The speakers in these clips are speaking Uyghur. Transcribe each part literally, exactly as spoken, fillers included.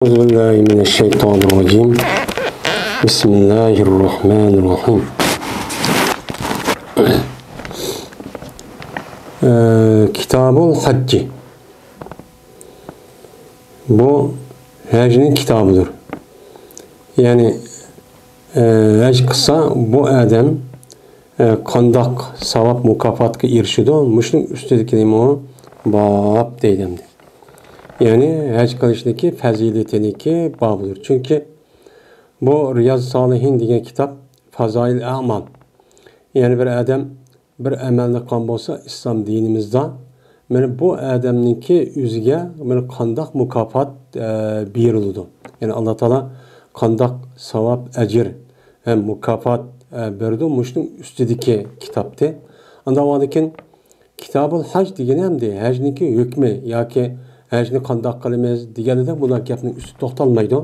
أعوذ بالله من الشيطان الرجيم. بسم الله الرحمن الرحيم. ئە، كىتابۇل ھەججى. بۇ ھەجنىڭ كىتابىدۇر. يەنى، ئە، ھەج قىلسا، بۇ ئادەم، ئە، قانداق ساۋاب مۇكاپاتقا ئېرىشىدۇ؟ مۇشۇنىڭ ئۈستىدىكى نېمە ئۇ؟ باب دەيدۇ ئەمدى. يەنى ھەج قىلىشنىڭكى پەزىلىتىنىڭكى بابىدۇر. چۈنكى بۇ رىياز سالىھىن دېگەن كىتاب، فازائىل ئەمال. يەنى بىر ئادەم بىر ئەمەلنى قىلغان بولسا، ئىسلام دىنىمىزدا مانا بۇ ئادەمنىڭكى ئۆزىگە مانا قانداق مۇكاپات، ئە، بېرىلىدۇ؟ يەنى ئاللا تائالا قانداق ساۋاب، ئەجىر ھەم مۇكاپات، ئە، بېرىدۇ؟ مۇشۇنىڭ ئۈستىدىكى كىتابتى. ئاندىن كېيىن كىتابۇل ھەج دېگىنى ئەمدى ھەجنىڭكى ھۆكمى ياكى ھەجنى قانداق قىلىمىز دېگەندە بۇنداق گەپنىڭ ئۈستىدە توختالمايدۇ.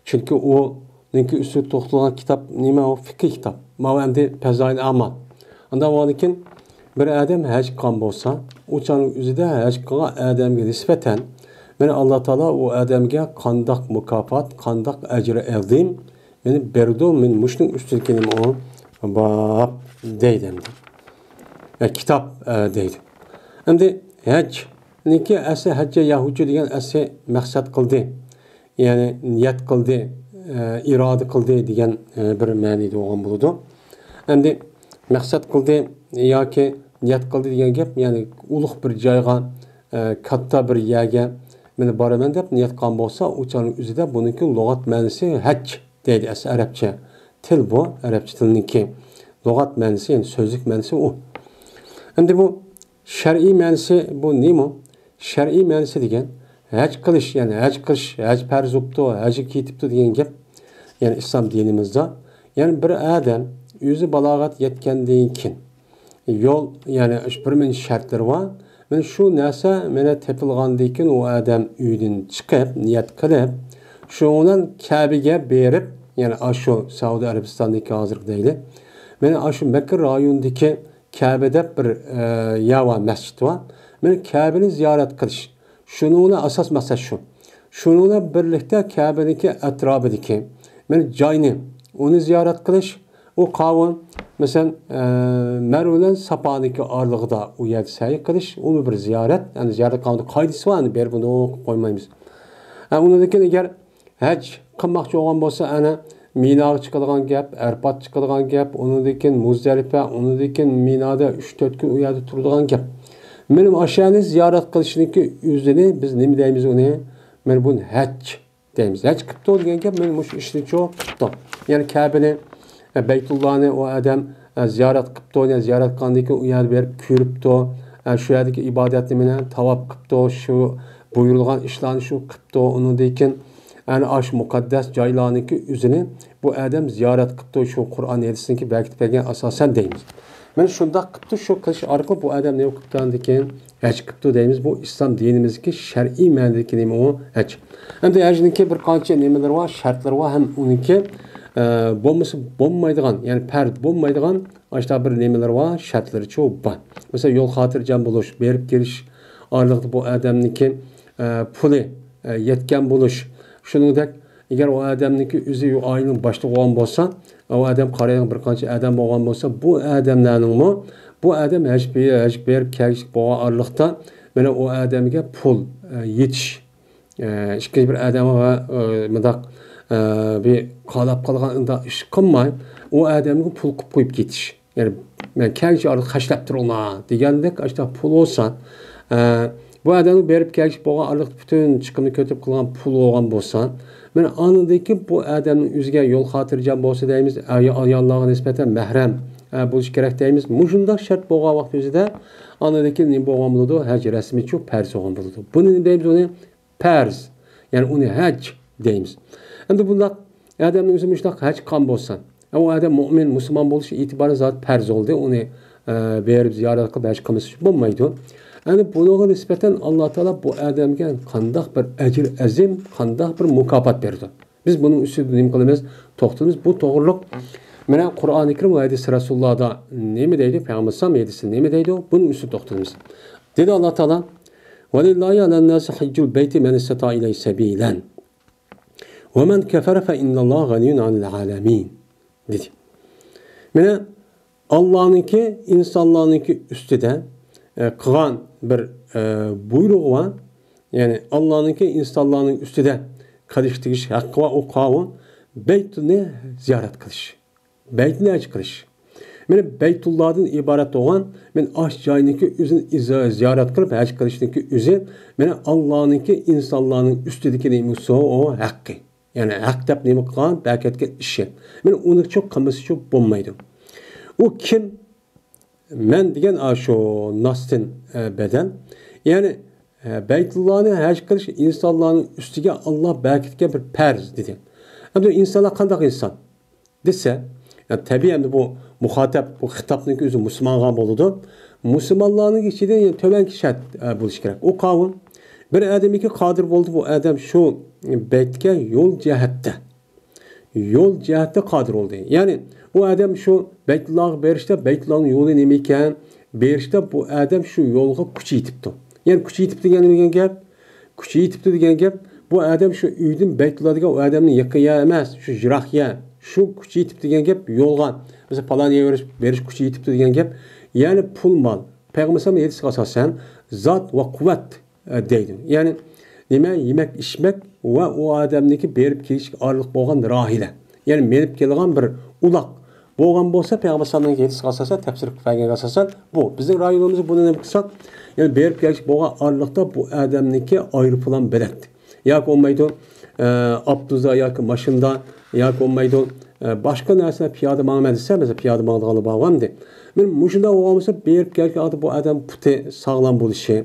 چۈنكى ئۇنىڭكى ئۈستىدە توختالغان كىتاب نېمە؟ ئۇ فىقھىي كىتاب. ماۋۇ ئەمدى پەزائىل ئەمال. ئاندىن كېيىن بىر ئادەم ھەج قىلغان بولسا، ئۇ چاغنىڭ ئۆزىدە ھەج قىلغان ئادەمگە نىسبەتەن مانا ئاللا تائالا ئۇ ئادەمگە قانداق مۇكاپات، قانداق ئەجرى ئەزىم مانا بېرىدۇ، مانا مۇشۇنىڭ ئۈستىدىكى نېمە ئۇ؟ باب دەيدۇ ئەمدى. ئە، كىتاب، ئە، دەيدۇ. ئەمدى ھەجنىڭكى ئەسلى ھەججە يەھۇججۇ دېگەن ئەسلى مەقسەت قىلدى. يەنى نىيەت قىلدى، ئە، ئىرادە قىلدى دېگەن، ئە، بىر مەنىدە بولغان بولىدۇ. ئەمدى مەقسەت قىلدى ياكى نىيەت قىلدى دېگەن گەپ، يەنى ئۇلۇغ بىر جايغا، ئە، كاتتا بىر يەرگە مانا بارىمەن دەپ نىيەت قىلغان بولسا، ئۇ چاغنىڭ ئۆزىدە بۇنىڭكى لۇغەت مەنىسى ھەج دەيدۇ ئەسلى ئەرەبچە. تىل بۇ، ئەرەبچە تىلنىڭكى لۇغەت مەنىسى، يەنى سۆزلۈك مەنىسى ئۇ. ئەمدى بۇ شەرئىي مەنىسى بۇ نېمە؟ شەرئىي مەنىسى دېگەن ھەج قىلىش، يەنى ھەج قىلىش، ھەج پەرز بوپتۇ، ھەجگە كېتىپتۇ دېگەن گەپ. يەنى ئىسلام دىنىمىزدا، يەنى بىر ئادەم ئۆزى بالاغەت يەتكەندىن كېيىن يول، يەنى شۇ بىر مىنۇت شەرتلىرى بار. مانا شۇ نەرسە مانا تېپىلغاندىن كېيىن ئۇ ئادەم ئۆيدىن چىقىپ، نىيەت قىلىپ، شۇنىڭ بىلەن كەبىگە بېرىپ، يەنى ئاشۇ سەئۇدى ئەرەبىستاندىكى ھازىرقى دەيلى، مانا ئاشۇ مەككە رايونىدىكى كەبە دەپ بىر، ئە، يەر بار، مەسچىت بار. مانا كەبىنى زىيارەت قىلىش. شۇنىڭ بىلەن ئاساس مەقسەت شۇ. شۇنىڭ بىلەن بىرلىكتە كەبىنىڭكى ئەتراپىدىكى مانا جاينى، ئۇنى زىيارەت قىلىش. ئۇ قاۋۇل، مەسىلەن، ئە، مەرۋ بىلەن ساپانىڭكى ئارىلىقىدا ئۇ يەردە سەي قىلىش، ئۇمۇ بىر زىيارەت. يەنى زىيارەت قىلغاندا قائىدىسى بار، يەنى بېرىپ ئۇنى قويمايمىز. ئە، ئۇنىڭدىن كېيىن ئەگەر ھەج قىلماقچى بولغان بولسا، ئەنە مىناغا چىقىدىغان گەپ، ئەرپات چىقىدىغان گەپ، ئۇنىڭدىن كېيىن مۇزدەلىپە، ئۇنىڭدىن كېيىن مىنادا ئۈچ تۆت كۈن ئۇ يەردە تۇرىدىغان گەپ. مانا ئاشۇنى زىيارەت قىلىشنىڭكى ئۆزىنى بىز نېمە دەيمىز ئۇنى؟ مانا بۇنى ھەج دەيمىز. ھەج قىپتۇ دېگەن گەپ مانا مۇشۇ ئىشنى چۇ قىپتۇ. يەنى كەبىنى، ئە، بەيتۇللانى ئۇ ئادەم، ئە، زىيارەت قىپتۇ، يەنى زىيارەت قىلغاندىن كېيىن ئۇ يەردە بېرىپ كۆرۈپتۇ. ئە، شۇ يەردىكى ئىبادەتنى مانا تاۋاپ قىپتۇ، شۇ بۇيرۇلغان ئىشلارنى شۇ قىپتۇ. ئۇنىڭدىن كېيىن ئەنە ئاشۇ مۇقەددەس جايلارنىڭكى ئۆزىنى بۇ ئادەم زىيارەت قىپتۇ، شۇ قۇرئان ھەدىستىكى بەركىتىپ بەرگەن ئاساسەن دەيمىز. مانا شۇنداق قىپتۇ، شۇ قىلىش ئارقىلىق بۇ ئادەم نېمە قىپتۇ ئاندىن كېيىن؟ ھەج قىپتۇ دەيمىز. بۇ ئىسلام دىنىمىزدىكى شەرئىي مەنىدىكى نېمە ئۇ؟ ھەج. ئەمدى ھەجنىڭكى بىر قانچە نېمىلىرى بار، شەرتلىرى بار ھەم ئۇنىڭكى، ئە، بولمىسا بولمايدىغان، يەنى پەرز بولمايدىغان ئاشۇنداق بىر نېمىلىرى بار، شەرتلىرىچۇ بار. مەسىلەن، يول خاتىرجەم بولۇش، بېرىپ كېلىش ئارىلىقتا بۇ ئادەمنىڭكى، ئە، پۇلى، ئە، يەتكەن بولۇش. شۇنىڭدەك، ئەگەر ئۇ ئادەمنىڭكى ئۆزى ئائىلىنىڭ باشلىقى بولغان بولسا، ئۇ ئادەم قارايدىغان بىر قانچە ئادەم بولغان بولسا، بۇ ئادەملەرنىڭمۇ، بۇ ئادەم ھەج بېرىپ كەلگۈسى بولغان ئارىلىقتا، مانا ئۇ ئادەمگە پۇل، ئە، يېتىش، ئە، ئىككىنچى بىر ئادەمگە، ئە، مۇنداق، ئە، بىر قالاپ قالغان ئۇنداق ئىش قىلماي، ئۇ ئادەمگە پۇل قىلىپ قويۇپ كېتىش. يەنى، مەن كەلگۈسى ئارىلىق خەجلەپ تۇرۇڭلار دېگەندەك، ئاشۇنداق پۇل بولسا، ئە، بۇ ئادەمنىڭ بېرىپ كەلگۈسى بولغان ئارىلىقتا پۈتۈن چىقىمنى كۆتۈرۈپ قىلغان پۇل بولغان بولسا، مانا ئاندىن كېيىن بۇ ئادەمنىڭ ئۆزىگە يول خاتىرجەم بولسا دەيمىز، ئاياللار، ئاياللارغا نىسبەتەن مەھرەم، ئە، بولۇشى كېرەك دەيمىز. مۇشۇنداق شەرت بولغان ۋاقىت ئۆزىدە ئاندىن كېيىن نېمە بولغان بولىدۇ؟ ھەج رەسمىيچۇ پەرز بولغان بولىدۇ. بۇنى نېمە دەيمىز ئۇنى؟ پەرز، يەنى ئۇنى ھەج دەيمىز. ئەمدى بۇنداق ئادەمنىڭ ئۆزى مۇشۇنداق ھەج قىلغان بولسا، ئە، ئۇ ئادەم مۆمىن، مۇسۇلمان بولۇش ئېتىبارى زادى پەرز بولدى، ئۇنى، ئە، بېرىپ زىيارەت قىلىپ ھەج قىلمىسا بولمايدۇ. ئەمدى بۇنىڭغا نىسبەتەن ئاللا تائالا بۇ ئادەمگە قانداق بىر ئەجر ئەزىم، قانداق بىر مۇكاپات بېرىدۇ؟ بىز بۇنىڭ ئۈستىدە نېمە قىلىمىز؟ توختىلىمىز. بۇ توغرۇلۇق مانا قۇرئانى كەرىم ۋە ھەدىس رەسۇلۇللاھدا نېمە دەيدۇ؟ پەيغەمبەر ئەلەيھىسسالام نېمە دەيدۇ؟ بۇنىڭ ئۈستىدە توختىلىمىز. دېدى ئاللا تائالا، ولله على الناس حج البيت من استطاع إليه سبيلا. ومن كفر فإن الله غني عن العالمين، دېدى. مانا، ئاللانىڭكى ئىنسانلارنىڭكى ئۈستىدە، ئە، قىلغان بىر، ئە، بۇيرۇقى بار. يەنى ئاللانىڭكى ئىنسانلارنىڭ ئۈستىدە قىلىش تېگىش ھەققى بار، ئۇ قاۋۇ بەيتۇلنى زىيارەت قىلىش. بەيتۇلنى ھەج قىلىش. مانا بەيتۇللادىن ئىبارەت بولغان، مانا ئاش جاينىڭكى ئۆزىنى ئىزا-، زىيارەت قىلىپ ھەج قىلىشنىڭكى ئۆزى، مانا ئاللانىڭكى ئىنسانلارنىڭ ئۈستىدىكى نېمىسى ئۇ ھەققى. يەنى ھەق دەپ نېمە قىلغان، بەركەتكە ئىشى. مانا ئۇنىچۇ قىلمىسىچۇ بولمايدۇ. ئۇ كىم؟ مەن دېگەن ئاشۇ ناستىن، ئە، بەدەل. يەنى، ئە، بەيتۇللانى ھەج قىلىش ئىنسانلارنىڭ ئۈستىگە ئاللا بەركىتكەن بىر پەرز، دېدى. ئەمدى ئىنسانلار قانداق ئىنسان؟ دېسە، يا، تەبىئىي ئەمدى بۇ مۇخاتەپ، بۇ خىتابنىڭكى ئۆزى مۇسۇلمانغا بولىدۇ. مۇسۇلمانلارنىڭ ئىچىدە يەنە تۆۋەنكى شەرت، ئە، بولۇشى كېرەك. ئۇ قاۋۇ، بىر ئادەمكى قادىر بولدى، بۇ ئادەم شۇ بەيتكە يول جەھەتتە، يول جەھەتتە قادىر بولدى. يەنى ئۇ ئادەم شۇ بەيتۇللاغا بېرىشتا، بەيتۇللانىڭ يولى نېمە ئىكەن، بېرىشتا بۇ ئادەم شۇ يولغا كۈچى يېتىپتۇ. يەنى كۈچى يېتىپتۇ دېگەن نېمە دېگەن گەپ؟ كۈچى يېتىپتۇ دېگەن گەپ، بۇ ئادەم شۇ ئۆيدىن بەيتۇللا دېگەن ئۇ ئادەمنىڭ يېقىن يەر ئەمەس، شۇ يىراق يەر. شۇ كۈچى يېتىپتۇ دېگەن گەپ يولغا. مەسىلەن، پالان يەرگە بېرىش، بېرىش كۈچى يېتىپتۇ دېگەن گەپ. يەنى پۇل مال. پەيغەمبەر ئەلەيھىسسالام ھەدىسىگە ئاساسەن، زاد ۋە قۇۋۋەت، ئە، دەيدۇ. يەنى نېمە؟ يېمەك ئىچمەك ۋە ئۇ ئادەمنىڭكى بېرىپ كېلىشكە ئارىلىق بولغان راھىلە. يەنى مىنىپ كېلىدىغان بىر ئۇلاق بولغان بولسا، پەيغەمبەر ئەلەيھىسسالامنىڭ ھەدىسىگە ئاساسەن، تەپسىر قىلىپ بەرگەنگە ئاساسەن، بۇ بىزنىڭ رايونىمىزدا بۇنى نېمە قىلساق، يەنى بېرىپ كېلىشكە بولغان ئارىلىقتا بۇ ئادەمنىڭكى ئايروپىلان بېلەت ياكى بولمايدۇ، ئە، ئاپتوبۇستا ياكى ماشىنىدا ياكى بولمايدۇ، ئە، باشقا نەرسە پىيادە ماڭىمەن دېسە، مەسىلەن، پىيادە ماڭىدىغانلار بارغۇ ئەمدى. مانا مۇشۇنداق بولغان بولسا، بېرىپ كەلگەن ۋاقىتتا بۇ ئادەم پۇتى ساغلام بولۇشى،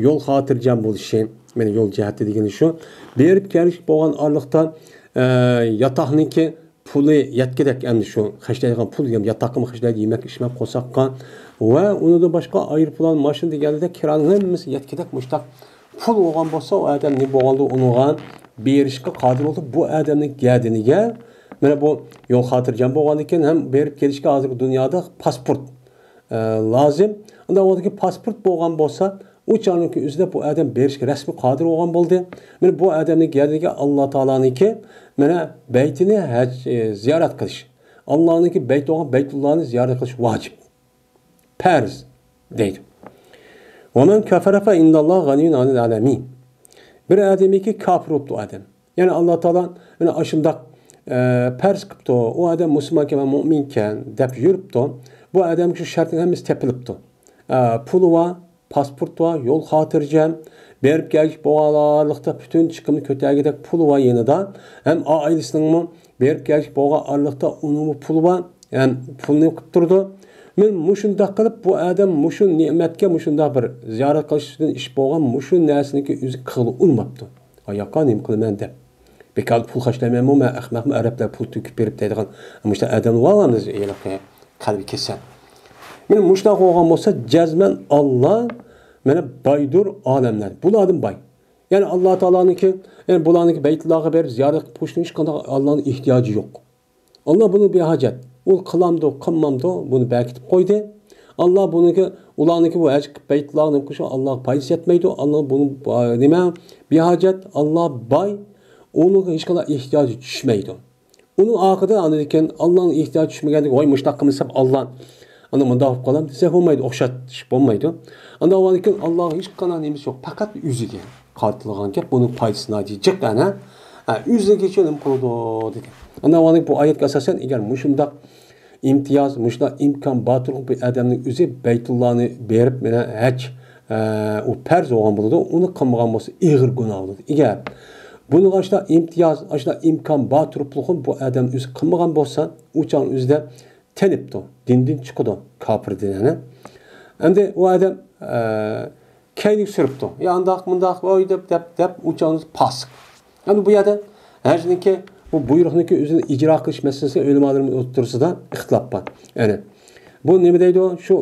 يول خاتىرجەم بولۇشى، مانا يول جەھەتتە دېگىنى شۇ. بېرىپ كەلگەن بولغان ئارىلىقتا، ئە، ياتاقنىڭكى پۇلى يەتكۈدەك، ئەمدى شۇ خەجلەيدىغان پۇل دېگەن ياتاققىمۇ خەجلەيدۇ، يېمەك ئىچمەك قورساققا ۋە ئۇنىڭدىن باشقا ئايروپىلان، ماشىنا دېگەندە كىرانىڭ ھەممىسى يەتكۈدەك مۇشتاق پۇل بولغان بولسا، ئۇ ئادەم نېمە بولغاندا ئۇنىڭغا بېرىشكە قادىر بولدى. بۇ ئادەمنىڭ گەدىنىگە مانا بۇ يول خاتىرجەم بولغاندىكىن ھەم بېرىپ كېلىشكە ھازىرقى دۇنيادا پاسپورت، ئە، لازىم. ئۇنداق بولغاندىكىن پاسپورت بولغان بولسا، ئۇ چاغنىڭكى ئۆزىدە بۇ ئادەم بېرىشكە رەسمىي قادىر بولغان بولدى. مانا بۇ ئادەمنىڭ گەدىنىگە ئاللا تائالانىڭكى مانا بەيتىنى ھەج، ئە، زىيارەت قىلىش، ئاللانىڭكى بەيتى بولغان بەيتۇللانى زىيارەت قىلىش ۋاجىپ. پەرز دەيدۇ. ومن كفر فإن الله غني عن العالمين. بىر ئادەمكى كاپىر بوپتۇ ئادەم. يەنى ئاللا تائالا مانا ئاشۇنداق، ئە، پەرز قىپتۇ. ئۇ ئادەم مۇسۇلمانكەن ۋە مۇئمىنكەن دەپ يۈرۈپتۇ. بۇ ئادەمگە شۇ شەرتنىڭ ھەممىسى تېپىلىپتۇ. ئە، پۇلى بار، پاسپورت بار، يول خاتىرجەم، بېرىپ كەلگۈچ بولغانلىقتا پۈتۈن چىقىمنى كۆتەرگۈدەك پۇلى بار يېنىدا. ھەم ئائىلىسىنىڭمۇ بېرىپ كەلگۈچ بولغان ئارىلىقتا ئۇنىڭمۇ پۇلى بار، ھەم پۇلنى قىپ تۇرىدۇ. مەن مۇشۇنداق قىلىپ، بۇ ئادەم مۇشۇ نېمەتكە مۇشۇنداق بىر زىيارەت قىلىشتىن ئىش بولغان مۇشۇ نەرسىنىكى ئۆزى قىلغىلى ئۇنىماپتۇ. ئاياققا نېمە قىلىمەن دەپ. بىكار پۇل خەجلەيمەنمۇ مەن، ئەخمەقمۇ، ئەرەبلەر پۇل تۆكۈپ بېرىپ دەيدىغان مۇشۇنداق ئادەم بار ئەمدى ھېلىقى قەلبى كېسەل. مانا مۇشۇنداق بولغان بولسا، جەزمەن ئاللا مانا بايدۇر ئالەملەر. بۇلاردىن باي. يەنى ئاللا تائالانىڭكى، يەنى بۇلارنىڭكى بەيتۇللاغا بېرىپ زىيارەت قىلىپ قويۇشنىڭ ھېچقانداق ئاللانىڭ ئېھتىياجى يوق. ئاللا بۇنى بىھاجەت. ئۇ قىلامدۇ، قىلمامدۇ، بۇنى بەركىتىپ قويدى. ئاللا بۇنىڭكى، ئۇلارنىڭكى بۇ ھەج قىلىپ بەيتۇللاغا نېمە قىلىشى ئاللاغا پايدىسى يەتمەيدۇ. ئاللا بۇنى، نېمە، بىھاجەت، ئاللا باي، ئۇنىڭغا ھېچقانداق ئېھتىياجى چۈشمەيدۇ. ئۇنىڭ ئارقىدىن ئاندىن كېيىن ئاللانىڭ ئېھتىياجى چۈشمىگەندىكىن، ۋاي، مۇشۇنداق قىلمىسام ئاللا ئانا مۇنداق بولۇپ قالام دېسە بولمايدۇ، ئوخشاش بولمايدۇ. ئاندىن كېيىن ئاللاغا ھېچقانداق نېمىسى يوق، پەقەت ئۆزىگە قارىتىلغان گەپ، بۇنىڭ پايدىسى ناھايىتى جىق ئەنە. ھە، ئۆزىگىچە نېمە قىلىدۇ دېگەن. ئاندىن بۇ ئايەتكە ئاساسەن، ئەگەر مۇشۇنداق ئىمتىياز، مۇشۇنداق ئىمكان بار تۇرۇپ بىر ئادەمنىڭ ئۆزى بەيتۇللانى بېرىپ، مانا ھەج، ئە، ئۇ پەرز بولغان بولىدۇ، ئۇنى قىلمىغان بولسا ئېغىر گۇناھ بولىدۇ. ئەگەر بۇنىڭغا ئاشۇنداق ئىمتىياز، ئاشۇنداق ئىمكان بار تۇرۇپلۇقۇم بۇ ئادەم ئۆزى قىلمىغان بولسا، ئۇ چاغنىڭ ئۆزىدە تېنىپتۇ، دىندىن چىقىدۇ، كاپىر دىنىنى. ئەمدى ئۇ ئادەم، ئە، كەينىگە سۈرۈپتۇ. يا ئانداق، مۇنداق، ۋاي دەپ، دەپ، دەپ، ئۇ چاغنىڭ ئۆزى پاسىق. ئەمدى بۇ يەردە ھەجنىڭكى بۇ بۇيرۇقنىڭكى ئۆزىنى ئىجرا قىلىش مەسىلىسى ئۆلىمالىرىمىز ئوتتۇرىسىدا ئىختىلاپ بار. يەنى بۇ نېمە دەيدۇ؟ شۇ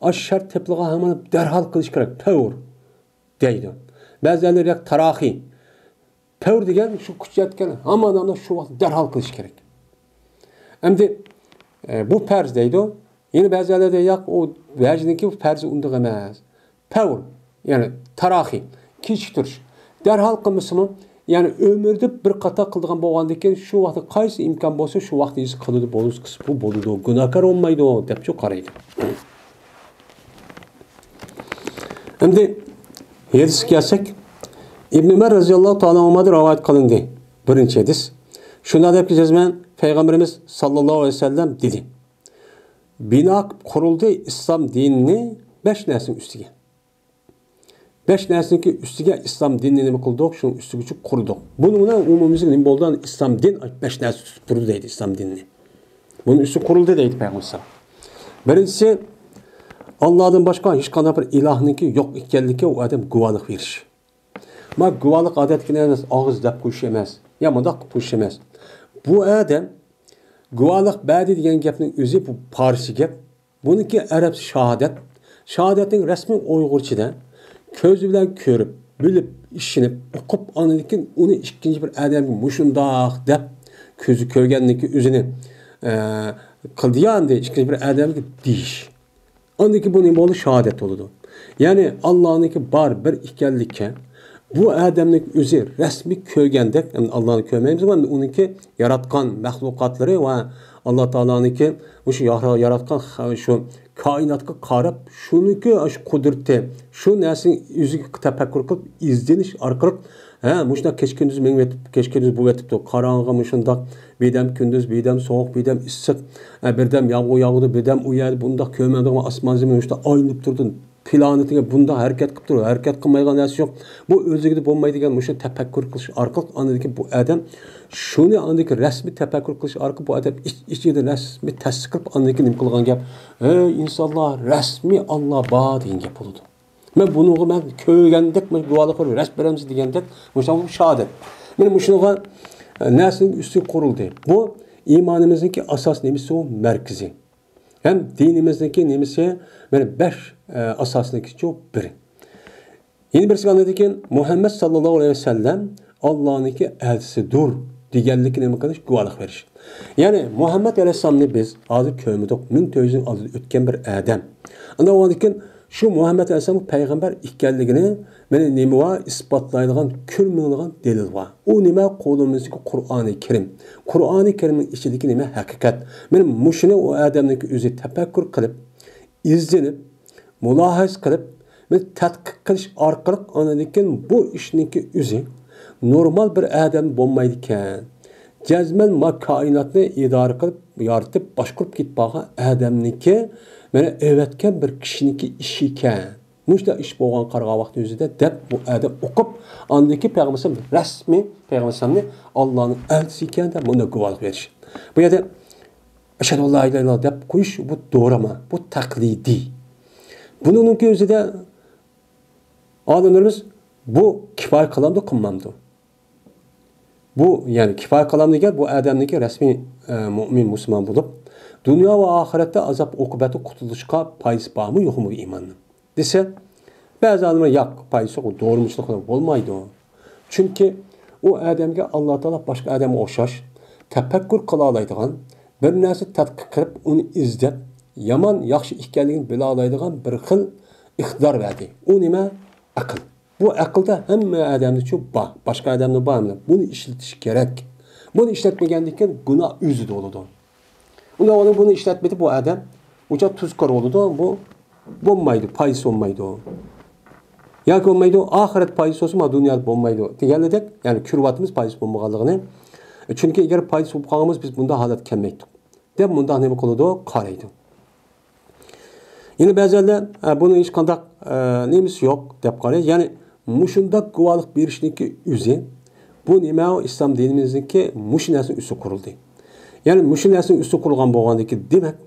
ئاش شەرت تېپىلغان ھامان دەرھال قىلىش كېرەك، پەۋر دەيدۇ. بەزىلەر ياق تاراخىي. پەۋر دېگەن شۇ كۈچ يەتكەن ھامان ھامان شۇ ۋاقىت دەرھال قىلىش كېرەك. ئەمدى، ئە، بۇ پەرز دەيدۇ. يەنە بەزىلەردە ياق، ئۇ ھەجنىڭكى پەرزى ئۇنداق ئەمەس. پەۋر، يەنى تاراخىي، كېچىكتۈرۈش. دەرھال قىلمىسىمۇ، يەنى ئۆمرىدە بىر قاتار قىلىدىغان بولغاندىكىن، شۇ ۋاقىتتا قايسى ئىمكان بولسا، شۇ ۋاقىتتا يېزىپ قىلىدۇ، بولسا قىلسا، بۇ بولىدۇ، گۇناھكار بولمايدۇ، دەپچۇ قارايدۇ. ئەمدى ھەدىسكە كەلسەك، ئىبن ئۆمەر رەزىياللاھۇ تائالا ئەنھۇمادىن رىۋايەت قىلىندى. بىرىنچى ھەدىس. شۇنداق دەپ جەزمەن پەيغەمبىرىمىز ساللاللاھۇ ئەلەيھى ۋەسەللەم دېدى، بىنا قىلىپ قۇرۇلدى ئىسلام دىنىنى بەش نەرسىنىڭ ئۈستىگە. بەش نەرسىنىڭكى ئۈستىگە ئىسلام دىنىنى نېمە قىلدۇق؟ شۇنىڭ ئۈستىگىچە قۇردۇق. بۇنىڭ بىلەن ئومۇمىمىزگە نېمە بولدى؟ ئىسلام دىن بەش نەرسە تۇتۇپ تۇرىدۇ دەيدۇ، ئىسلام دىنىنى. بۇنىڭ ئۈستىگە قۇرۇلدى دەيدۇ پەيغەمبەر. بىرىنچىسى، ئاللادىن باشقا ھېچقانداق بىر ئىلاھنىڭكى يوق ئىكەنلىكى ئۇ ئادەم گۇۋاھلىق بېرىش. ما گۇۋاھلىق ئادەتتىكىنى ئەمەس، ئاغزى دەپ قويۇش ئەمەس. يا مۇنداق قىلىپ قويۇش ئەمەس. بۇ ئادەم گۇۋاھلىق بەردى دېگەن گەپنىڭ ئۆزى بۇ پارسچە گەپ. بۇنىڭكى ئەرەبچە شاھادەت. شاھادەتنىڭ رەسمىي ئۇيغۇرچىدا كۆزى بىلەن كۆرۈپ، بىلىپ، ئىشىنىپ، ئۇقۇپ، ئاندىن كېيىن ئۇنى ئىككىنچى بىر ئادەمگە مۇشۇنداق دەپ، كۆزى كۆرگەندىن كېيىن ئۆزىنى، ئە، قىلدى يا ئەمدى ئىككىنچى بىر ئادەمگە دېيىش. ئاندىن كېيىن بۇ نېمە بولدى؟ شاھادەت بولىدۇ. يەنى ئاللانىڭكى بار بىر ئىكەنلىككە بۇ ئادەمنىڭ ئۆزى رەسمىي كۆرگەندەك، ئەمدى ئاللانى كۆرمەيمىز، ئەمدى ئۇنىڭكى ياراتقان مەخلۇقاتلىرى ۋە ئاللا تائالانىڭكى مۇشۇ يارا-، ياراتقان خ-، شۇ كائىناتقا قاراپ، شۇنىڭكى شۇ قۇدرىتى، شۇ نەرسىنى ئۆزىگە تەپەككۇر قىلىپ ئىزدىنىش ئارقىلىق، ھە، مۇشۇنداق كېچە كۈندۈز مېڭىۋېتىپ، كېچە كۈندۈز بولۇۋېتىپتۇ. قاراڭغۇ مۇشۇنداق، بىردەم كۈندۈز، بىردەم سوغۇق، بىردەم ئىسسىق، ھە، بىردەم يامغۇر ياغىدۇ، بىردەم ئۇ يەردە بۇنداق كۆرمەمدىغان ئاسمان زېمىن مۇشۇنداق ئايلىنىپ تۇرىدۇ. پلانېتىگە بۇنداق ھەرىكەت قىلىپ تۇرۇپ، ھەرىكەت قىلمايدىغان نەرسە يوق. بۇ ئۆزلۈكىدە بولمايدىكەن، مۇشۇ تەپەككۇر قىلىش ئارقىلىق ئاندىن كېيىن بۇ ئادەم شۇنى ئاندىن كېيىن رەسمىي تەپەككۇر قىلىش ئارقىلىق بۇ ئادەم ئىچ-، ئىچىدىن رەسمىي تەستىقلاپ ئاندىن كېيىن نېمە قىلغان گەپ؟ ھەي ئىنسانلار، رەسمىي ئاللا بار دېگەن گەپ بولىدۇ. مەن بۇنىڭغا مەن كۆرگەندەك، مەن گۇۋاھلىق بېرىپ رەسىم بېرەمسىز دېگەندەك، مۇشۇ شاھادەت. مانا مۇشۇنىڭغا، ئە، نەرسىنىڭ ئۈستى قۇرۇلدى. بۇ ئىمانىمىزنىڭكى ئاساس نېمىسى ئۇ مەركىزى. ھەم دىنىمىزنىڭكى نېمىسى، مانا بەش، ئە، ئاساسنىڭكىچۇ بىرى. يەنە بىرسى ئاندىن كېيىن مۇھەممەد ساللاللاھۇ ئەلەيھى ۋەسەللەم ئاللانىڭكى ئەلچىسىدۇر دېگەنلىكىنى نېمە قىلىش؟ گۇۋاھلىق بېرىش. يەنى مۇھەممەد ئەلەيھىسسالامنى بىز ھازىر كۆرمىدۇق، مىڭ تۆت يۈز يىل ئالدىدا ئۆتكەن بىر ئادەم. ئاندىن ئۇنىڭدىن كېيىن شۇ مۇھەممەد ئەلەيھىسسالام پەيغەمبەر ئىكەنلىكىنى مانا نېمە بار؟ ئىسپاتلايدىغان كۈن مىڭلىغان دەلىل بار. ئۇ نېمە؟ قولىمىزدىكى قۇرئانى كەرىم. قۇرئانى كەرىمنىڭ ئىچىدىكى نېمە؟ ھەقىقەت. مانا مۇشۇنى ئۇ ئادەمنىڭكى ئۆزى تەپەككۇر قىلىپ، ئىزدىنىپ، مۇلاھىزە قىلىپ، بىر تەتقىق قىلىش ئارقىلىق ئاندىن كېيىن بۇ ئىشنىڭكى ئۆزى نورمال بىر ئادەم بولمايدىكەن. جەزمەن ما كائىناتنى ئىدارە قىلىپ، يارىتىپ، باشقۇرۇپ كېتىپ بارغان ئادەمنىڭكى، مانا ئەۋەتكەن بىر كىشىنىڭكى ئىشى ئىكەن. مۇشۇنداق ئىش بولغان قارىغان ۋاقتى ئۆزىدە دەپ بۇ ئادەم ئوقۇپ، ئاندىن كېيىن پەيغەمبەر رەسمىي پەيغەمبەر ئاللانىڭ ئەلچىسى ئىكەن دەپ بۇنى گۇۋاھلىق بېرىش. بۇ يەردە ئەشھەدۇ ئەن لا ئىلاھە ئىللاللاھ دەپ قويۇش بۇ دورىما، بۇ تەقلىدىي. بۇنىڭكى ئۆزىدە ئالىملىرىمىز بۇ كىپايە قىلامدۇ، قىلمامدۇ؟ بۇ، يەنى كىپايە قىلام دېگەن بۇ ئادەمنىڭكى رەسمىي، ئە، مۇئمىن مۇسۇلمان بولۇپ، دۇنيا ۋە ئاخىرەتتە ئازاب ئوقۇبەتتىن قۇتۇلۇشقا پايدىسى بارمۇ، يوقمۇ بۇ ئىماننىڭ؟ دېسە، بەزى ئالىملار ياق، پايدىسى يوق، دورىمۇچىلىق بولمايدۇ. چۈنكى ئۇ ئادەمگە ئاللا تائالا باشقا ئادەمگە ئوخشاش تەپەككۇر قىلالايدىغان، بىر نەرسە تەتقىق قىلىپ، ئۇنى ئىزدەپ، يامان، ياخشى ئىكەنلىكىنى بىلالايدىغان بىر خىل ئىقتىدار بەردى. ئۇ نېمە؟ ئەقىل. بۇ ئەقىلدە ھەممە ئادەمدىچۇ بار، باشقا ئادەمدە بار. بۇنى ئىشلىتىش كېرەك. بۇنى ئىشلەتمىگەندىن كېيىن گۇناھ ئۆزىدە بولىدۇ. ئۇنداق بولۇپ بۇنى ئىشلەتمىدى بۇ ئادەم. ئۇچا تۇزكور بولىدۇ، بۇ بولمايدۇ، پايدىسى بولمايدۇ. ياكى بولمايدۇ، ئاخىرەت پايدىسى بولسا، ما دۇنيادا بولمايدۇ دېگەنلىدەك، يەنى كۆرۈۋاتىمىز پايدىسى بولمىغانلىقىنى. چۈنكى ئەگەر پايدىسى بولۇپ قالغان بولسا، بىز بۇنداق ھالەتكە كەلمەيتتۇق، دەپ مۇنداق نېمە قىلىدۇ؟ قارايدۇ. يەنە بەزىلەر، ئە، بۇنى ھېچقانداق، ئە، نېمىسى يوق دەپ قارايدۇ. يەنى مۇشۇنداق گۇۋاھلىق بېرىشنىڭكى ئۆزى، بۇ نېمە؟ ئۇ ئىسلام دىنىمىزنىڭكى مۇشۇ نەرسىنىڭ ئۈستىگە قۇرۇلدى. يەنى مۇشۇ نەرسىنىڭ ئۈستىگە قۇرۇلغان بولغاندىكىن، دېمەك،